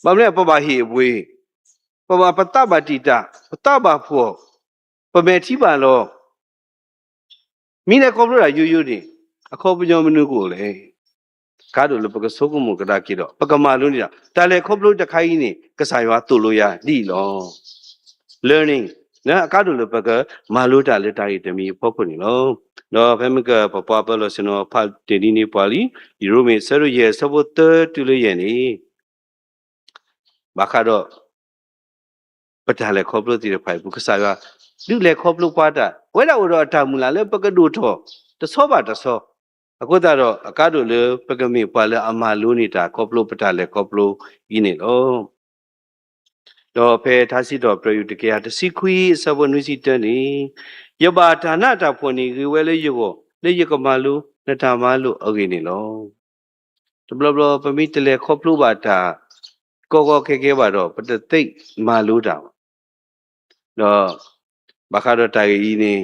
ဘၣ်မနုၤလဲၣ် ပဘၣ်ဟ့ၣ်အပှ့ၤ, ပဘၣ်ပသးဘၣ်တံာ်တာ်, ပသးဘၣ်ဖှီၣ်, ပမဲာ်ထံဘၣ်လီၤ မ့ၢ်လဲၤခီဖျိဒၣ်ယိယိန့ၣ် အခီပညီမနုၤကအိၣ်လဲၣ်. ကါဒိၣ်လၢပကဆိကမိၣ်ကဒါက့ၤဒီး ပကမၤလိန့ၢ်ဒီး တၢ်လဲၤခီဖျိတခါအံၤန့ၣ် ကစၢ်ယွၤသိၣ်လိယၤဒ်အံၤလီၤ. Learning အကါဒိၣ်လၢပကမၤလိတၢ်လၢတၢ်ဂ့ၢ်တမံၤအဖီခိၣ်န့ၣ်လီၤ. ဒီးဖဲမ့ၢ်ကပပှၤပၢၤလီၢ်ဆ့ၣ်နီၤဖးတ့ၢ်ဒ်န့ၣ်ပှၤလံ, လံာ်ရိမ့ၤအဆၢဒိၣ်ယဲၢ်အဆၢဖိသၢတုၤလၢယဲၢ်န့ၣ် ဘၣ်ဃးဒီး ပတၢ်လဲၤခီဖျိသ့ၣ်တဖၣ်အံၤအပူၤ ကစၢ်ယွၤ ဒုးလဲၤခီဖျိပှၤတၢ် အဝဲဒၣ်အိၣ်ဒီးအတၢ်မုၢ်လၢ်လၢပကဒိၣ်ထီၣ် တဆီဘၣ်တဆီ, အဃိသတးဒီး အကါဒိၣ်လၢပကမ့ၢ်ပှၤလၢအမၤလိန့ၢ်တၢ်ခီဖျိပတၢ်လဲၤခီဖျိအံၤန့ၣ်လီၤ. ဒီးဖဲထါစံးထီၣ်ပတြၢၤ တကယၤတဆံခွံအဆၢဖိနွံဆံတၢန့ၣ်, ယဘၣ်တၢ်နးတၢ်ဖှီၣ်န့ၣ်ဂ့ၤဝဲလၢယဂီၢ် လၢယကမၤလိနတၢ်မၤလိာ်အဂ့ၢ်န့ၣ်လီၤ. တဘျီဘျီပမ့ၢ်တလဲၤခီဖျိဘၣ်တၢ် ကီကီခဲခဲဘၣ်ဒီး ပတသ့မၤလိတၢ်ဘၣ်. ဒီး ဘၣ်ဃးဒီးတၢ်ဂ့ၢ်အံၤန့ၣ်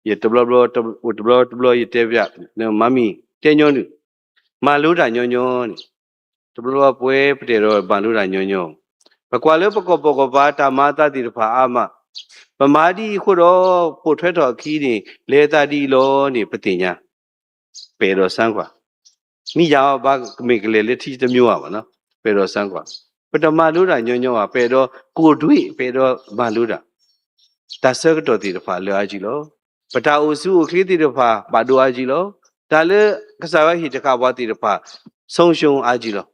ယတဘျီဘျီ အိၣ်တဘျီတဘျီယတဲပျး မၤမံၤတဲညီနုၢ် မၤလိတၢ်ညီညီန့ၣ် တဘျီဘျီပဝဲပတဲဒီးမၤလိတၢ်ညီညီ, ပကွၢ်လၢပကီၢ်ပကီၢ်ပၤတၢ်မၤအသးသ့ၣ်တဖၣ်အါမး, ပမၤဒ်အံၤအဃိဒီး ပိာ်ထွဲထီၣ်အခံန့ၣ် လဲၤသးဒ်အံၤလီၤန့ၣ် ပသ့ၣ်ညါ ပဲာ်ဒီးစၢကွၢ်, မ့ၢ်ယၤအီၤဘၣ်ကမ့ၢ်ကလဲၤလၢထံတမံၤဘၣ်နီၤ, ပဲာ်ဒီးစၢကွၢ်, ပတမၤလိတၢ်ညီညီဘၣ်, ပအဲၣ်ဒိးကိၢ်ဒွံး ပအဲၣ်ဒိးမၤလိတၢ်, တၢ်ဆၢကတီၢ်သ့ၣ်တဖၣ်လၢအါကံလီၤ. ပတၢ်အိၣ်ဆူၣ်အိၣ်ချ့သ့ၣ်တဖၣ် ဘၣ်ဒိအါကံလီၤ. တၢ်လၢကစၢ်ယွၤဟ့ၣ်တဃာ်ပှၤသ့ၣ်တဖၣ် ဆုံးရှုံး အါကံလီၤ.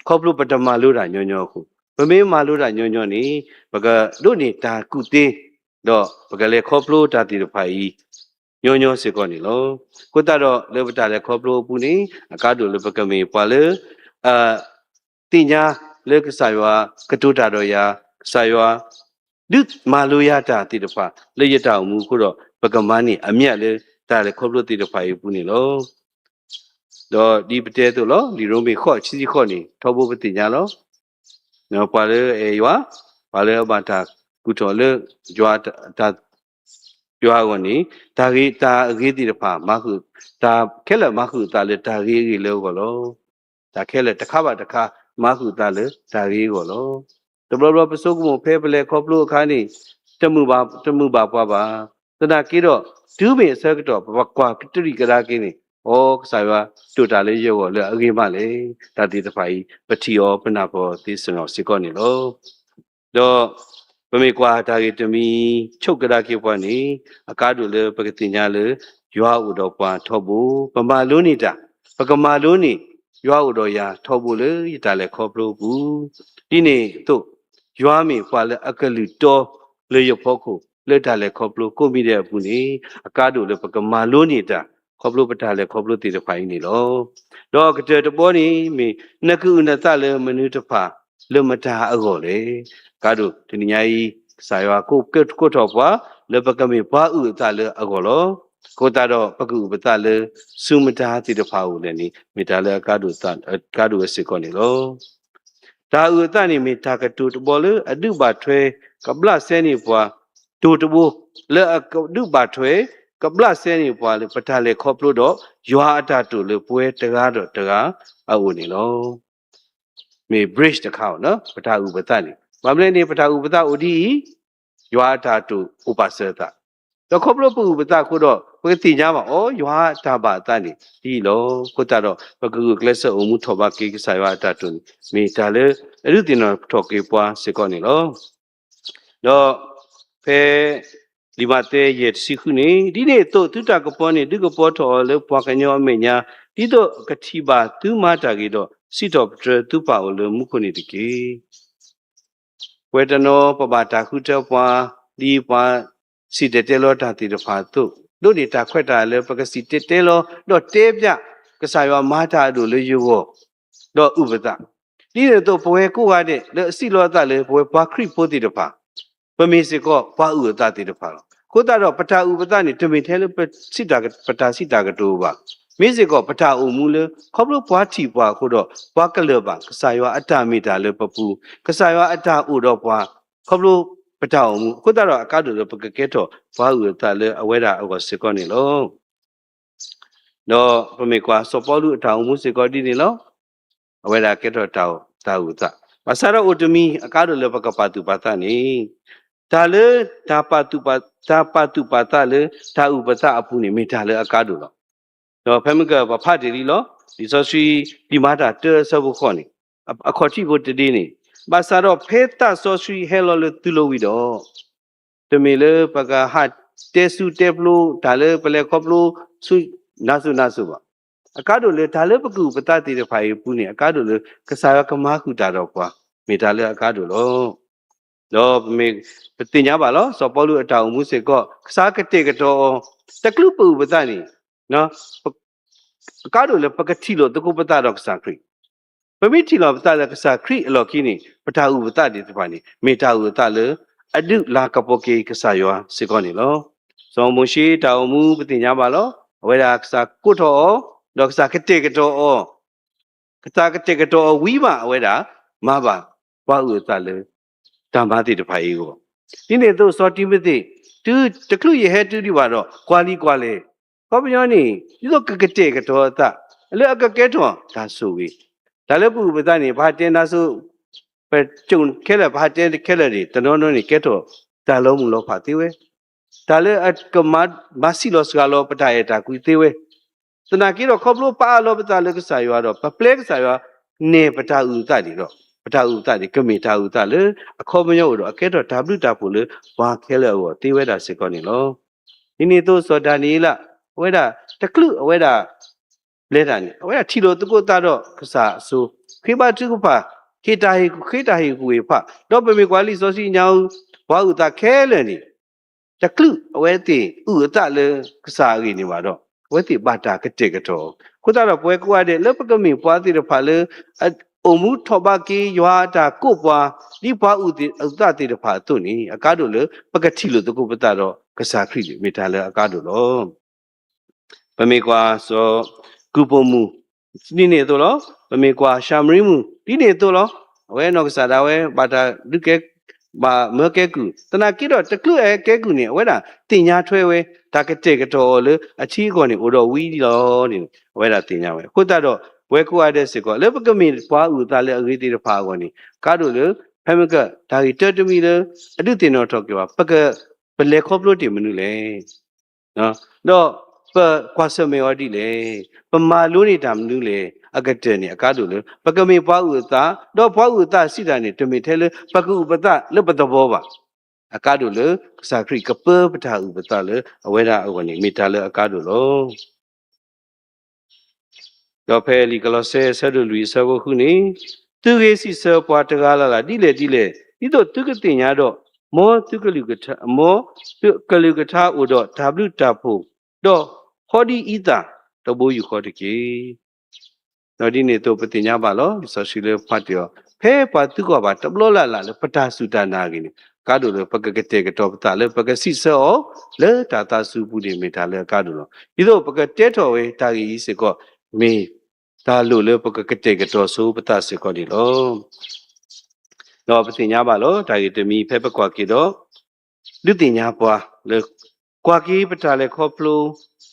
ခီဖျိပတမၤလိတၢ်ညီညီအဃိ, ပမ့ၢ်မၤလိတၢ်ညီညီန့ၣ် ပကဒိးန့ၢ်တၢ်ကူၣ်သ့, ဒီးပကလဲၤခီဖျိတၢ်သ့ၣ်တဖၣ်အံၤ ညီညီစ့ၢ်ကီးန့ၣ်လီၤ. အဃိသတးဒီးလၢပတၢ်လဲၤခီဖျိအပူၤန့ၣ် အကါဒိၣ်လၢပကမ့ၢ်ပှၤလၢ သ့ၣ်ညါလၢကစၢ်ယွၤကတိၤတၢ်ဒီးယၤ, ကစၢ်ယွၤ ဒုးမၤလိယၤတၢ်သ့ၣ်တဖၣ် လၢယတၢ်အိၣ်မူအဃိဒီး ပကမၤန့ၢ်အမျးလၢတၢ်လဲၤခီဖျိသ့ၣ်တဖၣ်အံၤအပူၤန့ၣ်လီၤ. ဒီးဒ်ပတဲအသိးလီၤ, လံာ်ရိမ့ၤဃိးဆံဃိးန့ၣ် ထီဘိပသ့ၣ်ညါလီၤ. ပှၤလၢအအဲၣ်ယွၤ, ပှၤလၢအဘၣ်တၢ်ကူၣ်ထီၣ်လၢ ယွၤအဂီၢ်န့ၣ် တၢ်ဂ့ၤတၢ်အဂ့ၤသ့ၣ်တဖၣ် မၤဃုာ်, တၢ်ခဲလၢာ်မၤဃုာ်အသးလၢတၢ်ဂ့ၤအဂ့ၢ်လၢအဂီၢ်လီၤ. တၢ်ခဲလၢာ်တခါဘၣ်တခါ မၤဃုာ်အသးလၢတၢ်ဂ့ၤအဂီၢ်လီၤ. တဘျီဘျီပဆိကမိၣ်ဖဲပလဲၤခီဖျိအခါန့ၣ် တမုာ်ဘၣ်, တမုာ်ဘၣ်ပှၤဘၣ်. သနာ်က့ဒီး တုၤမ့ၢ်အဆၢကတီၢ် ပကွၢ်ကတၢၢ်ကဒါက့ၤန့ၣ် အိ ကစၢ်ယွၤတိာ်တၢ်လၢယဂီၢ်လၢအဂ့ၤမးလဲၣ်. တၢ်သ့ၣ်တဖၣ်အံၤ ပထံၣ်အီၤပနၢ်ပၢၢ်အီၤသ့စ့ၢ်ကီးန့ၣ်လီၤ. ဒီးပမ့ၢ်ကွၢ်တၢ်ဂ့ၢ်တမံၤ ဆိးကဒါက့ၤပှၤန့ၣ် အကါဒိၣ်လၢပကသ့ၣ်ညါလၢ ယွၤအိၣ်ဒီးပှၤထီဘိ, ပမၤလိန့ၢ်တၢ်, ပကမၤလိန့ၢ် ယွၤအိၣ်ဒီးယၤထီဘိလၢ ယတၢ်လဲၤခီဖျိအပူၤ, ဒ်န့ၣ်အသိး ယွၤမ့ၢ်ပှၤလၢအကလုၢ်တီလၢယဖီခိၣ် လၢတၢ်လဲၤခီဖျိကိးမံၤဒဲးအပူၤန့ၣ် အကါဒိၣ်လၢပကမၤလိန့ၢ်တၢ် ခီဖျိပတၢ်လဲၤခီဖျိသ့ၣ်တဖၣ်အံၤန့ၣ်လီၤ. ဒီးကတၢၢ်တဘီန့ၣ်မ့ၢ် နကအုၣ်နသးလၢမနုၤတဖၣ် လၢမတၤအဂီၢ်လဲၣ်. အကါဒိၣ်တနံၤညါအံၤ ကစၢ်ယွၤကိးကဲကိးထီၣ်ပှၤ လၢပကမ့ၢ်ပှၤအုၣ်အသးလၢအဂီၢ်လီၤ. အဃိသတးဒီး ပကအုၣ်ပသးလၢ ဆူမတၤသ့ၣ်တဖၣ်အအိၣ်လဲၣ်န့ၣ် မ့ၢ်တၢ်လၢအကါဒိၣ်အသး, အကါဒိၣ်ဝဲစ့ၢ်ကီးန့ၣ်လီၤ. တၢ်အုၣ်အသးန့ၣ်မ့ၢ်တၢ်ကတိၤတဘီလၢအဒုးဘၣ်ထွဲ ကဘျးစဲန့ၢ်ပှၤ, တိၤတဘိ လၢအကဒုးဘၣ်ထွဲ ကဘျးစဲန့ၢ်ပှၤလၢပတၢ်လဲၤခီဖျိဒီး ယွၤအတၢ်တိာ်လၢပဝဲတဂၤဒီးတဂၤအအိၣ်န့ၣ်လီၤ. မ့ၢ် bridge တခါအီၤ ပတၢ်အုၣ်ပသးန့ၣ် ဘၣ်မနုၤလဲၣ်န့ၣ် ပတၢ်အုၣ်ပသးအိၣ်ဒ်အံၤ ယွၤအတၢ်တိာ်အိၣ်ပာ်စၢၤအသး, ဒီးခီဖျိပအုၣ်ပသးအဃိဒီး ပကသ့ၣ်ညါဘၣ်အီၤ ယွၤအတၢ်ဘၣ်အသးန့ၣ် ဒ်အံၤလီၤ. အဃိသတးဒီး ပကဂုာ်ကျဲးစၢးအိၣ်မူထီၣ်ဘးက့ၤကစၢ်ယွၤအတၢ်တိာ်န့ၣ် မ့ၢ်တၢ်လၢအဒုးသ့ၣ်နီၣ်ထီၣ်က့ၤပှၤစ့ၢ်ကီးန့ၣ်လီၤ. ဒီးဖဲ လံာ်မးသဲယဲၢ်တဆံဃုန့ၣ် ဒ်န့ၣ်အသိး သုတၢ်ကပီၤန့ၣ် ဒုးကပီၤထီၣ်အီၤလၢပှၤကညီအမဲာ်ညါ ဒ်သိးကထံၣ်ဘၣ်သုမၤတၢ်ဂ့ၤဒီး စံးထီၣ်ပတြၢၤသုပၢ်အိၣ်လၢမူခိၣ်န့ၣ်တက့ၢ်. ပဝဲတနီၤပဘၣ်တၢ်ဃုထၢပှၤ ဒ်ပှၤစံၣ်တဲၤတဲလီၤတၢ်သ့ၣ်တဖၣ်အသိး, ဒိးန့ၢ်တၢ်ခွဲးတၢ်ယာ်လၢပကစံၣ်တဲၤတဲလီၤ ဒီးတဲပျး ကစၢ်ယွၤမၤတၢ်အဒိၣ်လၢယဂီၢ် ဒီးအုၣ်ပသး, ဒ်န့ၣ်အသိး ပဝဲကိးဂၤဒဲးလၢအစံးလီၤအသးလၢ ပဝဲပှၤခရံာ်ဖိသ့ၣ်တဖၣ် ပမ့ၢ်စ့ၢ်ကီးပှၤအုၣ်အသးသ့ၣ်တဖၣ်လီၤ. အဃိသတးဒီး ပတၢ်အုၣ်ပသးန့ၣ် တမ့ၢ်ထဲလၢပစံးတၢ် ပတၢ်စံးတၢ်ကတိၤဘၣ်, မ့ၢ်စ့ၢ်ကီးပတၢ်အိၣ်မူလၢ ခီဖျိပှၤထံၣ်ပှၤအဃိဒီး ပှၤကလၢၢ်ဘၣ် ကစၢ်ယွၤအတၢ်မ့ၢ်တၢ်လၢပပူၤ, ကစၢ်ယွၤအတၢ်အိၣ်ဒီးပှၤ ခီဖျိပတၢ်အိၣ်မူ, အဃိသတးဒီး အကါဒိၣ်လၢပကကဲထီၣ်ပှၤအုၣ်အသးလၢအဝဲဒၣ်အဂီၢ်စ့ၢ်ကီးန့ၣ်လီၤ. ဒီးပမ့ၢ်ကွၢ်စီၤပီလူးအတၢ်အိၣ်မူစ့ၢ်ကီးဒ်န့ၣ်လီၤ. အဝဲဒၣ်ကဲထီၣ်တၢ်အိၣ်သးအုၣ်သး, ဘၣ်ဆၣ်ဒီးအိၣ်တမံၤ အကါဒိၣ်လၢပကပာ်သူၣ်ပာ်သးန့ၣ်, တၢ်လၢ တၢ်ပာ်သူၣ်ပာ်သးလၢတၢ်အုၣ်ပသးအပူၤန့ၣ် မ့ၢ်တၢ်လၢအကါဒိၣ်လီၤ. ဒီးဖဲမ့ၢ်ကပဖးတ့ၢ်လံလီၤ, လံာ်စီဆှံ လံာ်မၤတၢ်တၢအဆၢဖိဃိးန့ၣ်, အခီၣ်ထံးဖိတဒ့န့ၣ်, ဘၣ်ဆၣ်ဒီးဖဲသးစီဆှံဟဲလီၤလၢသုလိၤဝံၤဒီး တမ့ၢ်လၢပကဟးတဲဆူတဲဖျိ တၢ်လၢပလဲၤခီဖျိဆူ နးစိၤနးစိၤဘၣ်. အကါဒိၣ်လၢတၢ်လၢပကအုၣ်ပသးသ့ၣ်တဖၣ်အံၤအပူၤန့ၣ် အကါဒိၣ်လၢကစၢ်ယွၤကမၤဃုာ်တၢ်ဒီးပှၤ မ့ၢ်တၢ်လၢအကါဒိၣ်လီၤ. ဒီးပမ့ၢ် ပသ့ၣ်ညါဘၣ်လီၤ စီၤပီလူးအတၢ်အိၣ်မူစ့ၢ်ကီး ကစၢ်ကတဲာ်ကတီၤအီၤ တချုးပအုၣ်ပသးန့ၣ် အကါဒိၣ်လၢပကထံၣ်လိာ်သကိးပသးဒီးကစၢ်ခရံာ်. ပမ့ၢ်ထံၣ်လိာ်ပသးလၢကစၢ်ခရံာ်အလီၢ်ခံန့ၣ် ပတၢ်အုၣ်ပသးသ့ၣ်တဖၣ်န့ၣ် မ့ၢ်တၢ်အုၣ်အသးလၢ အဒုးလၤကပီၤက့ၤကစၢ်ယွၤစ့ၢ်ကီးန့ၣ်လီၤ. စီၤမိၤၡ့တၢ်အိၣ်မူပသ့ၣ်ညါဘၣ်လီၤ. အဝဲဒၣ်ကစၢ်ကိးထီၣ်အီၤ ဒီးကစၢ်ကတဲာ်ကတီၤအီၤ ကစၢ်ကတဲာ်ကတီၤအီၤဝံၤမး အဝဲဒၣ်မၤဘၣ်ပှၤအုၣ်အသးလၢ တၢ်မၤသ့ၣ်တဖၣ်အံၤအဂီၢ်. ဒ်န့ၣ်အသိး စီၤတံၤမသ့း တုၤတချုးယဟဲတုၤဒံးဘၣ်ဒီး ကွၢ်လံကွၢ်လဲၢ်, ခီပညီန့ၣ် ဒ်သိးကကတဲာ်ကတီၤအသး လၢအကကဲထီၣ်တၢ်ဆိၣ်ဂ့ၤ, တၢ်လၢပအုၣ်ပသးန့ၣ် ပဟးတဲနါစိၤ ပကၠိၣ်ခဲလၢာ် ပဟးတဲခဲလၢာ်န့ၣ် တနီၤနီၤန့ၣ် ကဲထီၣ်တၢ်လီၤမုၢ်လီၤဖးသ့ဝဲ, တၢ်လၢအကမၤ မၤဆံးလီၤစှၤလီၤပတၢ်အဲၣ်တၢ်ကွံသ့ဝဲ, သနာ်က့ဒီး ခီဖျိပအးလီၤပသးလၢကစၢ်ယွၤဒီး ပပျဲကစၢ်ယွၤ နဲၣ်ပတၢ်အုၣ်အသးန့ၣ်ဒီး ပတၢ်အုၣ်အသးန့ၣ် ကမ့ၢ်တၢ်အုၣ်အသးလၢ အခီပညီအိၣ်ဒီး အကဲထီၣ်တၢ်ဘျုးတၢ်ဖှိၣ်လၢ ပှၤခဲလၢာ်အဂီၢ်သ့ဝဲဒၣ်စ့ၢ်ကီးန့ၣ်လီၤ. ဒ်န့ၣ်အသိး စီၤဒၤနံးယ့လး အဝဲဒၣ် တချုးအဝဲဒၣ် လဲၤတၢ်န့ၣ် အဝဲဒၣ်ထံၣ်လိာ်သကိးသးဒီးကစၢ်အစိၤ, ဃ့ဘါထုကဖၣ်, ဟ့ၣ်တၢ်ဟ့ၣ်ကူၣ် ဃ့တၢ်ဟ့ၣ်ကူၣ်ဟ့ၣ်ဖး, ဒီးပမ့ၢ်ကွၢ်လံာ်စီဆှံညါအူ ပှၤအုၣ်သးခဲလၢာ်န့ၣ် တချုးအဝဲသ့ၣ်အုၣ်အသးလၢကစၢ်အဂ့ၢ်န့ၣ်ဘၣ်ဒီး အဝဲသ့ၣ်ဘၣ်တၢ်ကတဲာ်ကတီၤအီၤ. အဃိသတးဒီး ပဝဲကိးဂၤဒဲး လၢပကမ့ၢ်ပှၤသ့ၣ်တဖၣ်လၢ အိၣ်မူထီၣ်ဘးက့ၤယွၤအတၢ်ကိးပှၤ ဒ်ပှၤအုၣ်သးသ့ၣ်တဖၣ်အသိးန့ၣ် အကါဒိၣ်လၢ ပကထံၣ်လိာ်သကိးပသးဒီးကစၢ်ခရံာ်န့ၣ် မ့ၢ်တၢ်လၢအကါဒိၣ်လီၤ. ပမ့ၢ်ကွၢ်စီၤကုၢ်ပိာ်မုၣ် ဒ်န့ၣ်အသိးလီၤ. ပမ့ၢ်ကွၢ်ၡၤမရံမုၣ် ဒ်န့ၣ်အသိးလီၤ. အဝဲနီၢ်ကစၢ်ဒၣ်ဝဲ ဘၣ်တၢ်ဒုးကဲ ဘၣ်မၢကဲကုၢ်, သနာ်က့ဒီး တချုးအဟဲကဲကုၢ်န့ၣ် အဝဲဒၣ်သ့ၣ်ညါထွဲဝဲ တၢ်ကတဲာ်ကတီၤအီၤလၢအထံအကီၢ်န့ၣ် အိၣ်ဒီးဝံၤလီၤန့ၣ် အဝဲဒၣ်သ့ၣ်ညါဝဲ. အဃိသတးဒီး ပဝဲကိးဂၤဒဲးစ့ၢ်ကီး လၢပကမ့ၢ်ပှၤအုၣ်အသးလၢအဂ့ၤသ့ၣ်တဖၣ်အဂီၢ်န့ၣ် ကါဒိၣ်လၢ ဖဲမ့ၢ်က တၢ်ဂ့ၢ်တၢတမံၤလၢ အဒုးသ့ၣ်နီၣ်ထီၣ်က့ၤဘၣ် ပက ပလဲၤခီဖျိတ့ၢ်မနုၤလဲၣ် ဒီးပကွၢ်ဆၢၣ်မဲာ်အီၤဒ်လဲၣ်, ပမၤလိန့ၢ်တၢ်မနုၤလဲၣ် အကတၢၢ်န့ၣ် အကါဒိၣ်လၢ ပကမ့ၢ်ပှၤအုၣ်အသး, ဒီးပှၤအုၣ်အသးစံးတၢ်န့ၣ် တမ့ၢ်ထဲလၢပကအုၣ်ပသးလၢပသဘီဘၣ်. အကါဒိၣ်လၢ ကစၢ်ခရံာ်ကပၢပတၢ်အုၣ်ပသးလၢအဝဲဒၣ်အဂီၢ်န့ၣ် မ့ၢ်တၢ်လၢအကါဒိၣ်လီၤ. ဒီးဖဲလံာ်ကလီးစဲ အဆၢဒိၣ်လွံၢ် အဆၢဖိဃုန့ၣ်, သုဂ့ၤစံးဆၢပှၤတဂၤလၢ်လၢ်ဒ်လဲၣ်ဒ်လဲၣ်, ဒ်သိးသုကသ့ၣ်ညါဒီး, မ်သုကလုၢ်ကထါ, မ်သုကလုၢ်ကထါအိၣ်ဒီးတၢ်ဘျုးတၢ်ဖှိၣ်, ဒီးဟီဒ်အံသၣ်တဘိယူၢ်ဃီတက့ၢ်. ဒီးဒ်န့ၣ်အသိးပသ့ၣ်ညါဘၣ်လီၤ. လံာ်စီဆှံလၢပဖးတ့ၢ်အီၤ, ဖဲပှၤသံကွၢ်ဘၣ်တဘျီလၢ်လၢ်လၢပတၢ်စူၢ်တၢ်နာ်အဂ့ၢ်န့ၣ် ကါဒိၣ်လၢပကကတဲာ်ကတီၤပသးလၢပကစံးဆၢအီၤ လၢတၢ်သးစူၤအပူၤန့ၣ် မ့ၢ်တၢ်လၢအကါဒိၣ်လီၤ. ဒ်သိးပကတဲထီၣ်ဝဲတၢ်ဂ့ၢ်အံၤစ့ၢ်ကီး မ့ၢ်တၢ်လိၣ်လၢပကကတဲာ်ကတီၤဆိပသးစ့ၢ်ကီးန့ၣ်လီၤ. ဒီးပသ့ၣ်ညါဘၣ်လီၤ. တၢ်ဂ့ၢ်တမံၤဖဲပကွၢ်က့ၤဒီး ဒုးသ့ၣ်ညါပှၤလၢ ကွၢ်က့ၤပတၢ်လဲၤခီဖျိ,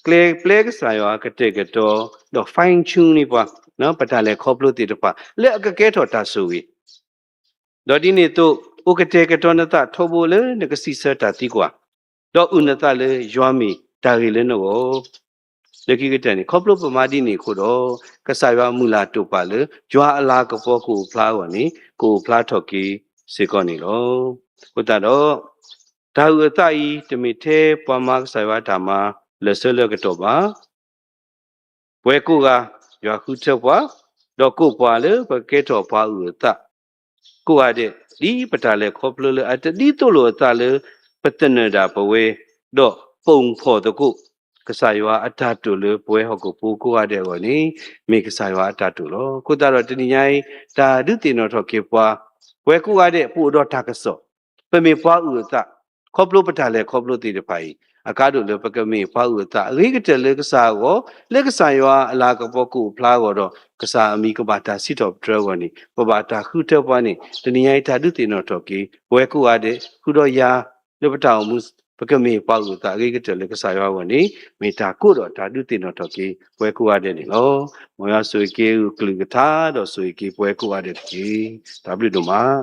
ကျဲပျဲကစၢ်ယွၤကတဲာ်ကတီၤ, ဒီး fine tune န့ၢ်ပှၤ ပတၢ်လဲၤခီဖျိသ့ၣ်တဖၣ် လၢအကကဲထီၣ်တၢ်ဆိၣ်ဂ့ၤ ဒီးဒ်န့ၣ်အသိး အိၣ်ကတဲာ်ကတီၤနသးထီဘိလၢနကစံးဆၢတၢ်သံကွၢ်, ဒီးအုၣ်နသးလၢယွၤမ့ၢ်တၢ်ဂ့ၤလၢနဂီၢ် လၢခံကတၢၢ်န့ၣ် ခီဖျိပမၤဒ်န့ၣ်အဃိဒီး ကစၢ်ယွၤမုၢ်လၢ်တိာ်ပာ်လၢ ယွၤအလၤကပီၤကအိၣ်ဖျါအဂီၢ်န့ၣ် ကအိၣ်ဖျါထီၣ်က့ၤစ့ၢ်ကီးန့ၣ်လီၤ. အဃိသတးဒီး တၢ်အုၣ်အသးအံၤ တမ့ၢ်ထဲပှၤမၤကစၢ်ယွၤတၢ်မၤလၢာ်ဆၢလၢာ်ကတီၢ်ဘၣ်. ပဝဲကိးဂၤ ယွၤဃုထၢပှၤ, ဒီးကိးပှၤလၢပကကဲထီၣ်ပှၤအုၣ်အသး ကိးဂၤဒဲး ဒ်ပတၢ်လဲၤခီဖျိလၢအတဒ်သိးလိာ်အသးလၢ ပသနၢၣ်ဒၣ်ပဝဲ, ဒီးပိာ်ဖီၣ်သကိး ကစၢ်ယွၤအတၢ်တိာ်လၢပဝဲဟီၣ်ခိၣ်ဖိကိးဂၤဒဲးအဂီၢ်န့ၣ် မ့ၢ်ကစၢ်ယွၤအတၢ်တိာ်လီၤ. အဃိသတးဒီးတနံၤညါအံၤ တၢ်ဒုးသ့ၣ်နီၣ်ထီၣ်က့ၤပှၤ, ပဝဲကိးဂၤဒဲး ပအိၣ်ဒီးတၢ်ကစီၣ်, ပမ့ၢ်ပှၤအုၣ်အသး, ခီဖျိပတၢ်လဲၤခီဖျိသ့ၣ်တဖၣ်အံၤ အကါဒိၣ်လၢပကမ့ၢ်ပှၤအုၣ်အသးအဂ့ၤကတၢၢ်လၢကစၢ်အဂီၢ်, လၢကစၢ်ယွၤအလၤကပီၤကအိၣ်ဖျါအဂီၢ်ဒီး ကစၢ်အမံၤကဘၣ်တၢ်စံးထီၣ်ပတြၢၤအဂီၢ်န့ၣ် ပဘၣ်တၢ်ဃုထၢပှၤန့ၣ် တနံၤညါအံၤတၢ်ဒုးသ့ၣ်နီၣ်ထီၣ်က့ၤ ပဝဲကိးဂၤဒဲး ဃုာ်ဒီးယၤ လၢပတၢ်အိၣ်မူ ပကမ့ၢ်ပှၤအုၣ်အသးအဂ့ၤကတၢၢ်လၢကစၢ်ယွၤအဂီၢ်န့ၣ် မ့ၢ်တၢ်ကိးဒီးတၢ်ဒုးသ့ၣ်နီၣ်ထီၣ်က့ၤ ပဝဲကိးဂၤဒဲးန့ၣ်လီၤ. မ်ယွၤဆိၣ်ဂ့ၤက့ၤအကလုၢ်ကထါ ဒီးဆိၣ်ဂ့ၤက့ၤပဝဲကိးဂၤဒဲးတက့ၢ်. တၢ်ဘျုးဒိၣ်မး.